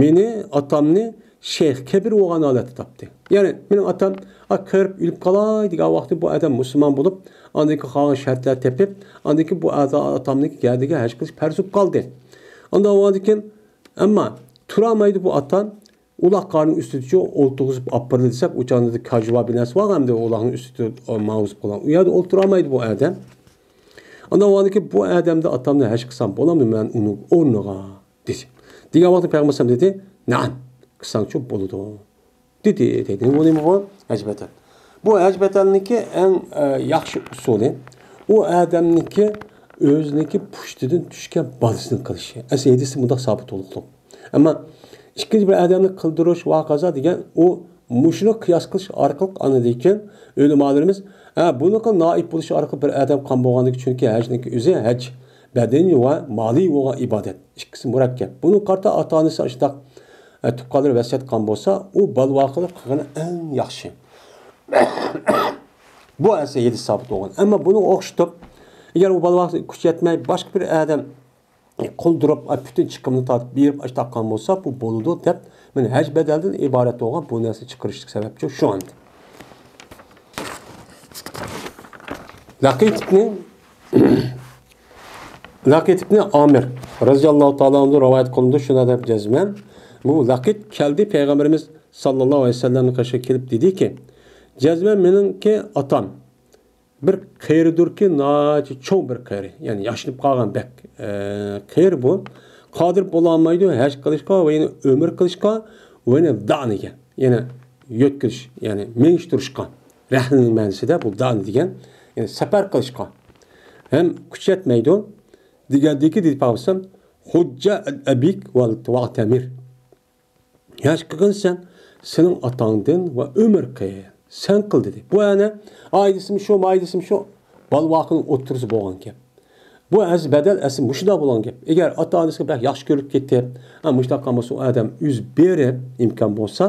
مېنى، ئاتامنى شەيخ كەبىر بولغان ھالەتتە تاپتى. يەنى مېنىڭ ئاتام، ئا، كۆرۈپ ئۆلۈپ قالاي دېگەن ۋاقتى بۇ ئادەم مۇسۇلمان بولۇپ، ئاندىن كېيىن قالغان شەرتلەر تېپىپ، ئاندىن كېيىن بۇ ئاتا-، ئاتامنىڭكى گەدىگە ھەج قىلىش پەرز بولۇپ قالدى. ئاندىن ئۇنىڭدىن كېيىن، ئەمما تۇرالمايدۇ بۇ ئاتا، ئۇلاغ قارنىنىڭ ئۈستىدىچۇ ئولتۇرغۇزۇپ ئاپپىرىدى دېسەك، ئۇ چاغدا كاجۇۋا بىر نەرسە بار، ئەمدى ئۇلاغنىڭ ئۈستىدە ماۋزۇپ قىلغان. ئۇ يەردە ئولتۇرالمايدۇ بۇ ئادەم. ئاندىن ئۇنىڭدىن كېيىن بۇ ئادەمدە ئاتامنى ھەج قىلسام بولامدۇ مەن ئۇنىڭ ئورنىغا؟ دېدى. دېگەن ۋاقىتتا پەيغەمبەر ئەلەيھىسسالام دېدى، نەئەم، قىلساڭچۇ بولىدۇ، دېدى، دېدى. بۇ نېمە بۇ؟ ھەج بەدەل. بۇ ھەج بەدەلنىڭكى ئەڭ، ئە، ياخشى ئۇسۇلى، ئۇ ئادەمنىڭكى ئۆزىنىڭكى پۇشتىدىن چۈشكەن بالىسىنىڭ قىلىشى. ئەسلى ھەدىستە مۇنداق سابىت بولۇپتۇ. ئەمما ئىككىنچى بىر ئادەمنى قىلدۇرۇش ۋە قازا دېگەن ئۇ مۇشۇنى قىياس قىلىش ئارقىلىق ئاندىن كېيىن ئۆلىمالىرىمىز، ھە، بۇنىڭغا نائىب بولۇش ئارقىلىق بىر ئادەم قىلغان بولغاندىكىن، چۈنكى ھەجنىڭكى ئۆزى ھەج بەدىنى ۋە مالى بولغان ئىبادەت. ئىككىسى مۇرەككەپ. بۇنىڭغا قارىتا ئاتا-ئانىسى ئاشۇنداق، ئە، تۇغقانلىرى ۋەسىيەت قىلغان بولسا، ئۇ بالا بولغاندا قىلغىنى ئەڭ ياخشى. بۇ ئەسلى ھەدىس سابىت بولغان. ئەمما بۇنى ئوخشىتىپ، ئەگەر ئۇ بالا بولغاندا كۈچ يەتمەي، باشقا بىر ئادەم قىلدۇرۇپ، ئە، پۈتۈن چىقىمنى تارتىپ بېرىپ، ئاشۇنداق قىلغان بولسا، بۇ بولىدۇ دەپ، مانا ھەج بەدەلدىن ئىبارەت بولغان بۇ نەرسە چىقىرىشلىق سەۋەبچۇ شۇ ئەمدى. لەقىت ئىبنى، لەقىت ئىبنى ئامىر رەزىياللاھۇ تائالا ئەنھۇ رىۋايەت قىلىنىدۇ، شۇنداق دەپ جەزمەن. بۇ لەقىت كەلدى، پەيغەمبىرىمىز ساللاللاھۇ ئەلەيھى ۋەسەللەمنىڭ قېشىغا كېلىپ دېدىكى، جەزمەن مېنىڭكى ئاتام بىر قېرىدۇركى، ناھايىتى چوڭ بىر قېرى، يەنى ياشىنىپ قالغان بەك، ئە، قېرى بۇ. قادىر بولالمايدۇ ھەج قىلىشقا ۋە يەنە ئۆمرە قىلىشقا ۋە يەنە دانىگە، يەنى يۆتكىلىش، يەنى مېڭىشتۇرۇشقا. رەھلىنىڭ مەنىسىدە بۇ دانى دېگەن، يەنى سەپەر قىلىشقا ھەم كۈچ يەتمەيدۇ. دېگەندىكى دېدى پەيغەمبەر، «خۇججە ئەبىك ۋەل تەمىر.» ھەج قىلغىن سەن، سېنىڭ ئاتاڭدىن ۋە ئۆمرە قىل، سەن قىل دېدى. بۇ ئەنە ئايدىسىم شۇ، مايدىسىم شۇ، بالىۋاقىنىڭ ئوتتۇرىسى بولغان گەپ. بۇ ئەز بەدەل ئەسلى مۇشۇنداق بولغان گەپ. ئەگەر ئاتا ئانىسىغا بەك ياخشى كۆرۈپ كېتىپ، ھە، مۇشۇنداق قىلمىسا ئۇ ئادەم يۈز بېرىپ ئىمكان بولسا،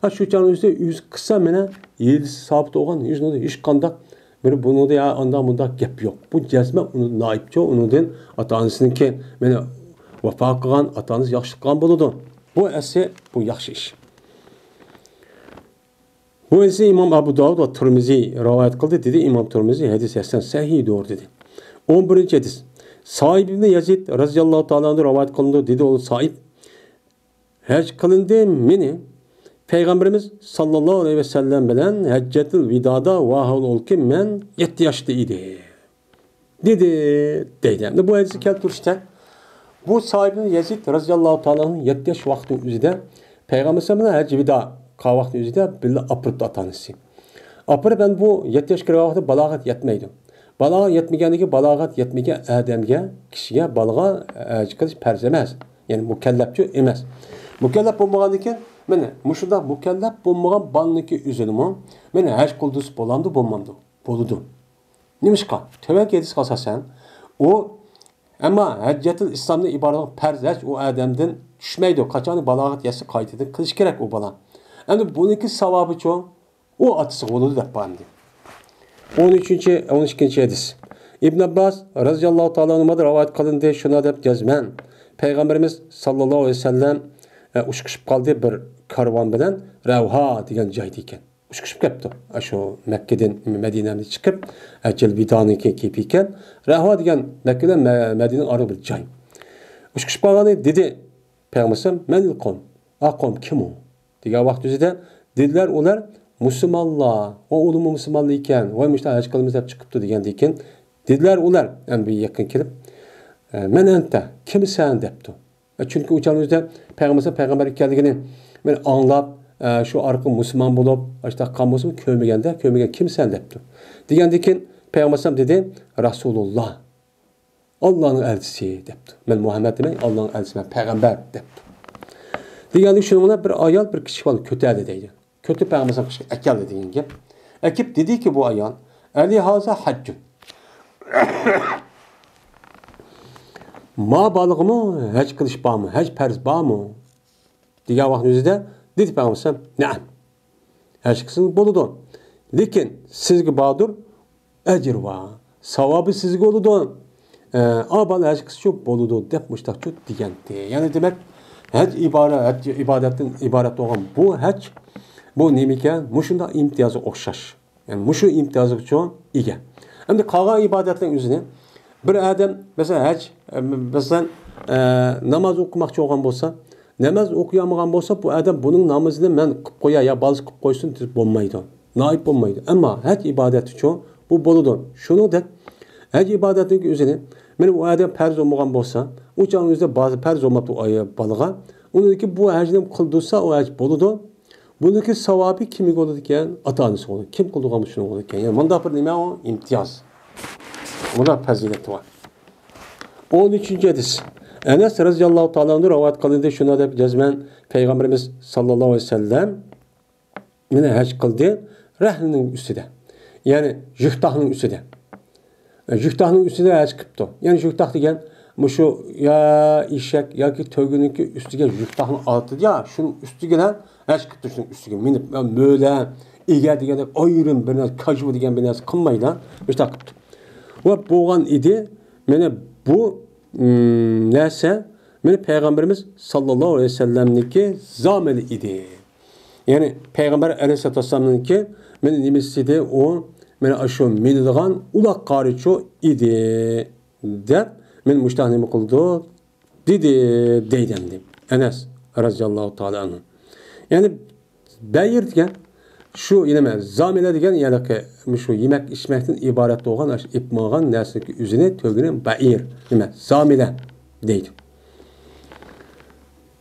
ھە، شۇ چاغنىڭ ئۆزىدە يۈز قىلسا مېنى يېزىسى سابىت بولغان، ھېچ، ھېچقانداق بىر بۇنىڭدا يا ئانداق مۇنداق گەپ يوق. بۇ جەزمەن ئۇنى نائىبچۇ، ئۇنىڭدىن ئاتا ئانىسىنىڭكى مېنى ۋاپا قىلغان، ئاتا ئانىسى ياخشىلىق قىلغان بولىدۇ. بۇ ئەسلى بۇ ياخشى ئىش. بۇ ھەدىسنى ئىمام ئەبۇ داۋۇد ۋە تۇرمىزى رىۋايەت قىلدى، دېدى ئىمام تۇرمىزى، ھەدىس ھەسەن سەھىھدۇر، دېدى. ئون بىرىنچى ھەدىس. سائىب ئىبنى يەزىد رەزىياللاھۇ تائالا ئەنھۇ رىۋايەت قىلىنىدۇ، دېدى ئۇ سائىب، ھەج قىلىندى مېنى پەيغەمبىرىمىز ساللاللاھۇ ئەلەيھى ۋەسەللەم بىلەن ھەججەتۇل ۋىدادا، ۋاھالۇكى مەن يەتتە ياشتا ئىدى. دېدى، دەيدۇ. ئەمدى بۇ ھەدىسنى كەلتۈرۈشتە، بۇ سائىب ئىبنى يەزىد رەزىياللاھۇ تائالا ئەنھۇ يەتتە ياش ۋاقتىنىڭ ئۆزىدە پەيغەمبەر سەللەللاھۇ ئەلەيھى ۋەسەللەم بىلەن ھەج ۋىدا قىلغان ۋاقتىنىڭ ئۆزىدە بىللە ئاپىرىپتۇ ئاتا-ئانىسى. ئاپىرىپ، ئەمدى بۇ يەتتە ياشقا كىرگەن ۋاقتىدا بالاغەت يەتمەيدۇ. بالاغەت يەتمىگەندىكىن، بالاغەت يەتمىگەن ئادەمگە، كىشىگە، بالىغا ھەج قىلىش پەرز ئەمەس. يەنى مۇكەللەپچۇ ئەمەس. مۇكەللەپ بولمىغاندىكىن، مانا مۇشۇنداق مۇكەللەپ بولمىغان بالىنىڭكى ئۆزىنىمۇ مانا ھەج قىلدۇرسا بولامدۇ، بولمامدۇ؟ بولىدۇ. نېمىشقا؟ تۆۋەنكى ھەدىسكە ئاساسەن، ئۇ، ئەمما ھەججەتۇل ئىسلامدىن ئىبارەت پەرز ھەج ئۇ ئادەمدىن چۈشمەيدۇ. قاچان بالاغەت يەتسە، قايتىدىن قىلىش كېرەك ئۇ بالا. ئەمدى بۇنىڭكى ساۋابىچۇ؟ ئۇ ئاتىسىغا بولىدۇ دەپ بار ئەمدى. ئون ئۈچىنچى، ئون ئىككىنچى ھەدىس. ئىبن ئابباس رەزىياللاھۇ تائالا ئەنھۇمدىن رىۋايەت قىلىندى، شۇنداق دەپ جەزمەن. پەيغەمبىرىمىز ساللاللاھۇ ئەلەيھى ۋەسەللەم، ئە، ئۇچرىشىپ قالدى بىر كارۋان بىلەن، رەۋھا دېگەن جايدا ئىكەن. ئۇچرىشىپ كەپتۇ. ئاشۇ مەككىدىن، مەدىنەدىن چىقىپ، ھەججەتۇل ۋىدانىڭكى كېپى ئىكەن. رەھۋا دېگەن مەككە بىلەن مە-، مەدىنە ئارىلىق بىر جاي. ئۇچرىشىپ قالغاندا دېدى پەيغەمبەر ئەلەيھىسسالام، «مەنىل قوم؟» ئا قوم كىم ئۇ؟ دېگەن ۋاقىت ئۆزىدە، دېدىلەر ئۇلار، «مۇسۇلمانلار، ئۇ ئۇلىمۇ مۇسۇلمانلار ئىكەن، ۋاي مۇشۇنداق ھەج قىلىمىز دەپ چىقىپتۇ» دېگەندىن كېيىن، دېدىلەر ئۇلار، ئەمدى بىر يېقىن كېلىپ، «ئە، مەن ئەنتە، كىمسەن؟» دەپتۇ. چۈنكى ئۇ چاغنىڭ ئۆزىدە پەيغەمبەر، پەيغەمبەر ئىكەنلىكىنى مەن ئاڭلاپ، ئە، شۇ ئارقىلىق مۇسۇلمان بولۇپ، ئاشۇنداق قىلغان بولسىمۇ، كۆرمىگەندە، كۆرمىگەن، «كىمسەن؟» دەپتۇ. دېگەندىن كېيىن پەيغەمبەر ئەلەيھىسسالام دېدى، «رەسۇلۇللاھ، ئاللانىڭ ئەلچىسى» دەپتۇ. «مەن مۇھەممەد ئەمەس، ئاللانىڭ ئەلچىسى، مەن پەيغەمبەر» دەپتۇ. دېگەندىن شۇنىڭ بىلەن بىر ئايال، بىر كىچىك بالا كۆتەردى دەيدۇ. كۆتۈرۈپ پەيغەمبەر ئەلەيھىسسالام قېشىغا ئەكەلدى دېگەن گەپ. ئەكىپ دېدىكى بۇ ئايال، «ئەلىھازا ھەججۇن؟» ما بالىغىمۇ ھەج قىلىش بارمۇ؟ ھەج پەرز بارمۇ؟ دېگەن ۋاقىتنىڭ ئۆزىدە دېدى پەيغەمبەر ئەلەيھىسسالام، «نەئەم. ھەج قىلسىڭىز بولىدۇ. لېكىن سىزگە باردۇر، ئەجرى بار. ساۋابى سىزگە بولىدۇ. ئە، ئا بالا ھەج قىلسىچۇ بولىدۇ» دەپ مۇشتاقچۇ دېگەنتى. يەنى دېمەك، ھەج ئىبارە-، ھەج ئىبادەتتىن ئىبارەت بولغان بۇ ھەج، بۇ نېمىكەن؟ مۇشۇنداق ئىمتىيازغا ئوخشاش. يەنى مۇشۇ ئىمتىيازغىچۇ ئىگە. ئەمدى قالغان ئىبادەتنىڭ ئۆزىنى بىر ئادەم، مەسىلەن، ھەج، ئە، مەسىلەن، ئە، ناماز ئوقۇماقچى بولغان بولسا، ناماز ئوقۇيالمىغان بولسا، بۇ ئادەم بۇنىڭ نامىزىنى مەن قىلىپ قوياي يا بالىسى قىلىپ قويسۇن دېسە بولمايدۇ. نائىب بولمايدۇ. ئەمما ھەج ئىبادەتچۇ بۇ بولىدۇ. شۇنىڭدەك ھەج ئىبادەتنىڭ ئۆزىنى، مانا ئۇ ئادەم پەرز بولمىغان بولسا، ئۇ چاغنىڭ ئۆزىدە بازى پەرز بولماپتۇ ئايا بالىغا. ئۇنىڭدىكى بۇ ھەجنى قىلدۇرسا، ئۇ ھەج بولىدۇ. بۇنىڭكى ساۋابى كىمگە بولىدىكەن؟ ئاتا-ئانىسىغا بولىدۇ. كىم قىلدۇرغان بولسا شۇنىڭغا بولىدىكەن. يەنى مۇنداق بىر نېمە ئۇ؟ ئىمتىياز. مۇنداق پەزىلىتى بار. ئون ئۈچىنچى ھەدىس. ئەنەس رەزىياللاھۇ تائالا ئەنھۇ رىۋايەت قىلىندى، شۇنداق دەپ جەزمەن پەيغەمبىرىمىز ساللاللاھۇ ئەلەيھى ۋەسەللەم مېنى ھەج قىلدى، رەھلىنىڭ ئۈستىدە. يەنى يۈكتاقنىڭ ئۈستىدە. يۈكتاقنىڭ ئۈستىدە ھەج قىپتۇ. يەنى يۈكتاق دېگەن مۇشۇ يا ئېشەك ياكى تۆگىنىڭكى ئۈستىگە يۈكتاقنى ئارتىدۇ يا، شۇنىڭ ئۈستىگە ھەج قىپتۇ، شۇنىڭ ئۈستىگە مىنىپ، مۆلە، ئىگە دېگەندەك ئايرىم بىر نەرسە، كاجۇ دېگەن بىر نەرسە قىلمايدۇ، مۇشۇنداق قىپتۇ. ۋە بولغان ئىدى، مانا بۇ، ئىم، نەرسە، مانا پەيغەمبىرىمىز ساللاللاھۇ ئەلەيھى ۋەسەللەمنىڭكى زامىنى ئىدى. يەنى پەيغەمبەر ئەلەيھىسسالاتۇ ۋەسسالامنىڭكى مانا نېمىسى ئىدى؟ ئۇ، مانا ئاشۇ مىنىدىغان ئۇلاق قارىچۇ ئىدى، دەپ، مانا مۇشۇنداق نېمە قىلىدۇ، دېدى، دەيدۇ ئەمدى ئەنەس رەزىياللاھۇ تائالا ئەنھۇ. يەنى بەئىر دېگەن شۇ نېمە، زامىلە دېگەن، يەنى مۇشۇ يېمەك ئىچمەكتىن ئىبارەت بولغان، ئاشۇ ئېلىپ ماڭغان نەرسىنىڭكى ئۆزىنى، تۆگىنى بەئىر، نېمە، زامىلە دەيدۇ.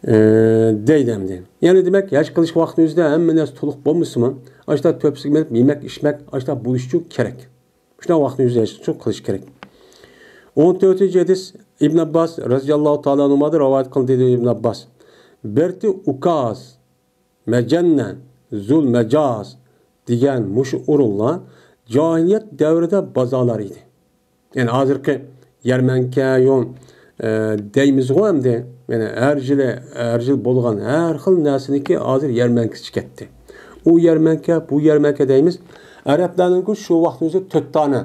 ئى، دەيدۇ ئەمدى. يەنى دېمەك، ھەج قىلىش ۋاقتىنىڭ ئۆزىدە ھەممە نەرسە تولۇق بولمىسىمۇ، ئاشۇنداق تۆپىسىگە مېلىپ يېمەك ئىچمەك، ئاشۇنداق بولۇشى كېرەك. شۇنداق ۋاقىتنى ئۆزى ھەج قىلىش كېرەك. ئون تۆتىنچى ھەدىس، ئىبن ئابباس رەزىياللاھۇ تائالا ئەنھۇمدىن رىۋايەت قىلىندى، دېدى ئىبن ئابباس. بىرتى ئۇكاز، مەجەننە، زۇل مەجاز دېگەن مۇشۇ ئورۇنلار جاھىلىيەت دەۋرىدە بازارلار ئىدى. يەنى ھازىرقى يەرمەنكە، يول، ئە، دەيمىزغۇ ئەمدى. يەنى ھەر يىلى، ھەر يىل بولغان ھەر خىل نەرسىنىڭكى ھازىر يەرمەنكىسى چىقىپ كەتتى. ئۇ يەرمەنكە، بۇ يەرمەنكە دەيمىز. ئەرەبلەرنىڭكى شۇ ۋاقىتنىڭ ئۆزىدە تۆت دانە،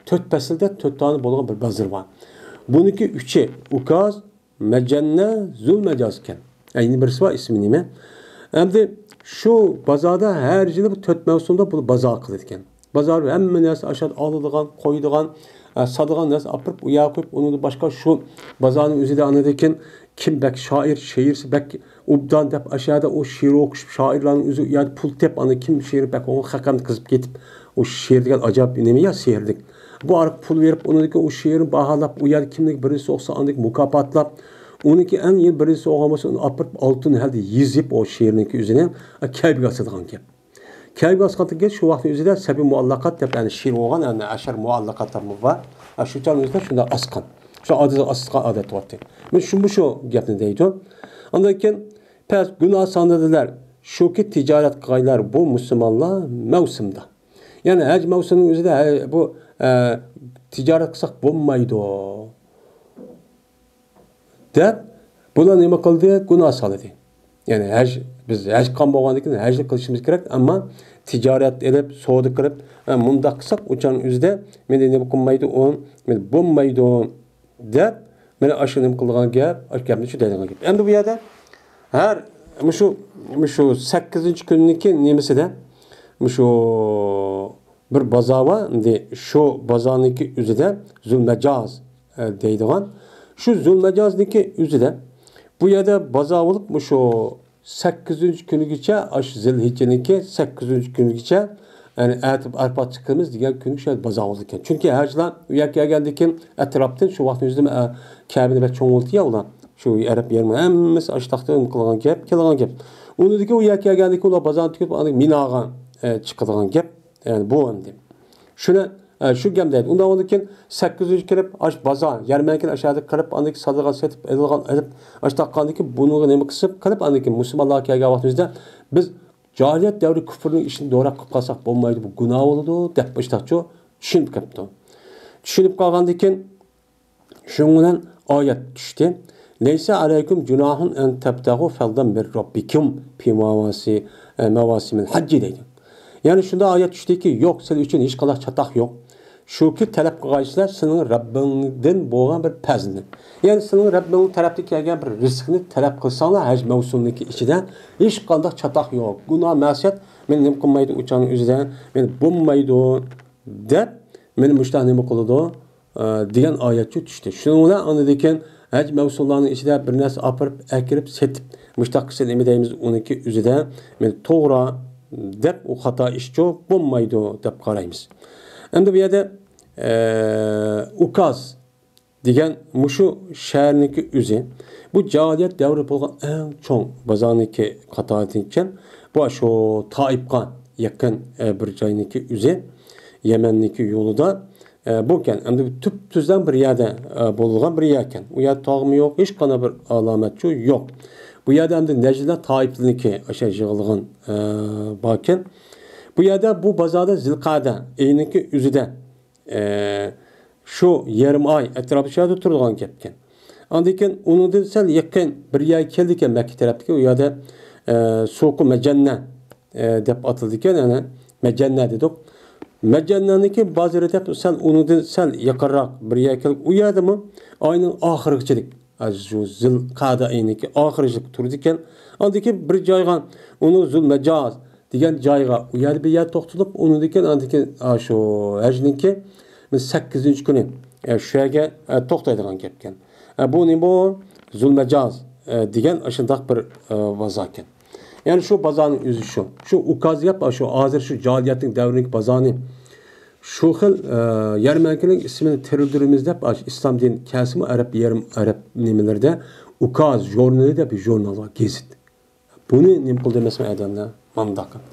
تۆت پەسىلدە تۆت دانە بولغان بىر بازىرى بار. بۇنىڭكى ئۈچى ئۇكاز، مەجەننە، زۇل مەجاز ئىكەن. ئە، يەنە بىرسى بار، ئىسمى نېمە؟ ئەمدى شۇ بازاردا ھەر يىلى بۇ تۆت مەۋسۇمدا بۇ بازار قىلىدىكەن. بازار ھەممە نەرسە ئاشۇ يەردە ئالىدىغان، قويىدىغان، ئە، ساتىدىغان نەرسە ئاپىرىپ ئۇ يەرگە قويۇپ، ئۇنىڭدىن باشقا شۇ بازارنىڭ ئۆزىدە ئاندىن كېيىن كىم بەك شائىر، شېئىرسى بەك ئوبدان دەپ ئاشۇ يەردە ئۇ شېئىر ئوقۇشۇپ، شائىرلارنىڭ ئۆزى ئۇ يەردە پۇل تېپىپ، ئاندىن كىم شېئىر بەك ئوڭۇپ، خەقەم قىزىپ كېتىپ، ئۇ شېئىر دېگەن ئاجايىپ نېمە يا، سېھىرلىك. بۇ ئارقا پۇل بېرىپ، ئۇنىڭدىكى ئۇ شېئىرنى باھالاپ، ئۇ يەردە كىمنىڭ بىرىنچى سوقسا، ئاندىن مۇكاپاتلاپ، ئۇنىڭكى ئەڭ يېڭى بىرىنچى سوققان بولسا، ئۇنى ئاپىرىپ ئالتۇن ھەلدە يېزىپ، ئۇ شېئىرنىڭكى ئۆزىنى كەبىگە ئاسىدىغان گەپ. كەبىگە ئاسقاندىن كېيىن شۇ ۋاقىتنىڭ ئۆزىدە سەبىي مۇئەللەقات دەپ، يەنى شېئىر بولغان، يەنى ئەشەر مۇئەللەقات دەپمۇ بار. شۇ چاغنىڭ ئۆزىدە شۇنداق ئاسقان. شۇ ئادەتتە ئاسقان ئادەت بارتى. مانا شۇ، شۇ گەپنى دەيدۇ. ئاندىن كېيىن پەس گۇناھ سانىدىلەر، شۇكى تىجارەت قىلغايلار بۇ مۇسۇلمانلار مەۋسۇمدا. يەنى ھەج مەۋسۇمىنىڭ ئۆزىدە، ھە، بۇ، ئە، تىجارەت قىلساق بولمايدۇ دەپ، بۇلار نېمە قىلدى؟ گۇناھ سالدى. يەنى ھەج، بىز ھەج قىلغان بولغاندىن كېيىن ھەجنى قىلىشىمىز كېرەك، ئەمما تىجارەت ئېلىپ، سودا قىلىپ، ھە، مۇنداق قىلساق، ئۇچان ئۆزىدە مېنى نېمە قىلمايدۇ، ئۇ مېنى بولمايدۇ دەپ، مانا ئاشۇ نېمە قىلىدىغان گەپ، ئاشۇ گەپنى شۇ دەيدىغان گەپ. ئەمدى بۇ يەردە ھەر مۇشۇ، مۇشۇ سەككىزىنچى كۈننىڭكى نېمىسىدە، مۇشۇ بىر بازار بار، ئەمدى شۇ بازارنىڭكى ئۆزىدە زۇلمەجاز، ئە، دەيدىغان. شۇ زۇلمەجازنىڭكى ئۆزىدە بۇ يەردە بازار بولۇپ، مۇشۇ سەككىزىنچى كۈنىگىچە، ئاشۇ زىلھىججىنىڭكى سەككىزىنچى كۈنىگىچە، يەنى ئەتە ئارپات چىقىمىز دېگەن كۈنى شۇ بازار بولىدىكەن. چۈنكى ھەجىلەر ئۇ يەرگە كەلگەندىن كېيىن ئەتراپتىن شۇ ۋاقىتنىڭ ئۆزىدە، ئە، كەبىنى بەك چوڭ بولدى يا ئۇلار. شۇ ئەرەب يېرىمى ھەممىسى ئاشتاقتا قىلغان گەپ، كېلىدىغان گەپ. ئۇنىڭدىن كېيىن ئۇ يەرگە كەلگەندىن كېيىن ئۇلار بازارنى تۈگىتىپ، ئاندىن مىناغا، ئە، چىقىدىغان گەپ. يەنى بۇ ئەمدى. شۇنى، ئە، شۇ گەپ دەيدۇ. ئۇنداق بولغاندىن كېيىن سەككىزىنچى كېلىپ، ئاش بازار، يەرمەنكىنى ئاشۇ يەردە قىلىپ، ئاندىن كېيىن ساتىدىغان سېتىپ، ئېلىدىغان ئېلىپ، ئاشتاققاندىن كېيىن بۇنىڭغا نېمە قىلسىپ قىلىپ، ئاندىن كېيىن مۇسۇلمانلارغا كەلگەن ۋاقتىمىزدا بىز جاھىلىيەت دەۋرى كۇفرنىڭ ئىشىنى دوراپ قىلىپ قالساق بولمايدۇ، بۇ گۇناھ بولىدۇ، دەپ ئاشتاقچۇ چۈشىنىپ قاپتۇ. چۈشىنىپ قالغاندىن كېيىن، شۇنىڭ بىلەن ئايەت چۈشتى. لەيسە ئەلەيكۇم جۇناھۇن ئەن تەبتەغۇ فەزلەن مىن رەببىكۇم فى مەۋاسى-، ئە، مەۋاسىمىل ھەججى دەيدۇ. يەنى شۇنداق ئايەت چۈشتىكى، يوق، سىلەر ئۈچۈن ھېچقانداق چاتاق يوق. شۇكى تەلەپ قىلغايسىلەر سېنىڭ رەببىڭدىن بولغان بىر پەزلنى. يەنى سېنىڭ رەببىڭ تەرەپتىن كەلگەن بىر رىزقنى تەلەپ قىلساڭلار، ھەج مەۋسۇمىنىڭكى ئىچىدە ھېچقانداق چاتاق يوق. گۇناھ، مەسىيەت مېنى نېمە قىلمايدۇ، ئۇچانىڭ ئۆزىدە مېنى بولمايدۇ، دەپ، مېنى مۇشۇنداق نېمە قىلىدۇ، ئە، دېگەن ئايەتچۇ چۈشتى. شۇنىڭ بىلەن ئاندىن كېيىن ھەج مەۋسۇملارنىڭ ئىچىدە بىر نەرسە ئاپىرىپ، ئەكىرىپ، سېتىپ، مۇشۇنداق قىلسا نېمە دەيمىز، ئۇنىڭكى ئۆزىدە مېنى توغرا دەپ، ئۇ خاتا ئىشچۇ بولمايدۇ دەپ قارايمىز. ئەمدى بۇ يەردە، ئە، ئۇكاز دېگەن مۇشۇ شەھەرنىڭكى ئۆزى، بۇ جاھىلىيەت دەۋرى بولغان ئەڭ چوڭ بازارنىڭكى قاتارىدىكەن. بۇ شۇ تائىپقا يېقىن، ئە، بىر جاينىڭكى ئۆزى، يەمەننىڭكى يولىدا، ئە، بۇكەن. ئەمدى بۇ تۈپتۈزدىن بىر يەردە، ئە، بولغان بىر يەركەن. ئۇ يەردە تاغمۇ يوق، ھېچقانداق بىر ئالامەتچۇ يوق. بۇ يەردە ئەمدى نەجدلەر تائىپلىرىنىڭكى ئاشۇ يىغىلغان، ئە، باركەن. بۇ يەردە بۇ بازاردا زىلقەدە ئېيىنىڭكى ئۆزىدە ئە، شۇ يېرىم ئاي ئەتراپىدا شۇ يەردە تۇرىدىغان گەپكەن. ئاندىن كېيىن ئۇنىڭدىن سەل يېقىن بىر يەرگە كەلدىكەن، مەككە تەرەپتىكى، ئۇ يەردە، ئە، سوقۇ مەجەننە، ئە، دەپ ئاتىلىدىكەن، يەنى مەجەننە دېدۇق. مەجەننەنىڭكى بازىرى دەپ سەل ئۇنىڭدىن سەل يېقىنراق بىر يەرگە كەلدۇق. ئۇ يەردىمۇ ئاينىڭ ئاخىرىغىچىلىك، ئە، شۇ زىلقەدە ئېيىنىڭكى ئاخىرىغىچىلىك تۇرىدىكەن. ئاندىن كېيىن بىر جايغا ئۇنىڭ زۇلمەجاز دېگەن جايغا، ئۇ يەردە بىر يەر توختىلىپ، ئۇنىڭدىن كېيىن، ئاندىن كېيىن، ئا، شۇ ھەجنىڭكى سەككىزىنچى كۈنى، ئە، شۇ يەرگە، ئە، توختايدىغان گەپكەن. ئە، بۇ نېمە بۇ؟ زۇلمەجاز، ئە، دېگەن ئاشۇنداق بىر، ئە، بازاركەن. يەنى شۇ بازارنىڭ ئۆزى شۇ. شۇ ئۇكاز گەپ، شۇ ھازىر شۇ جاھىلىيەتنىڭ دەۋرىنىڭكى بازارنى. شۇ خىل، ئە، يەرمەنكىنىڭ ئىسمىنى تىرىلدۈرىمىز دەپ، ئاشۇ ئىسلام دىنى كەلسىمۇ ئەرەب يېرىم، ئەرەب نېمىلىرىدە ئۇكاز ژۇرنىلى دەپ ژۇرنال بار، گېزىت. بۇنى نېمە قىلدى ئەمەسمۇ ئادەملەر؟ مانداق قىلدى.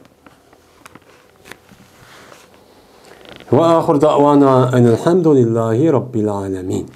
وآخر دعوانا أن الحمد لله رب العالمين.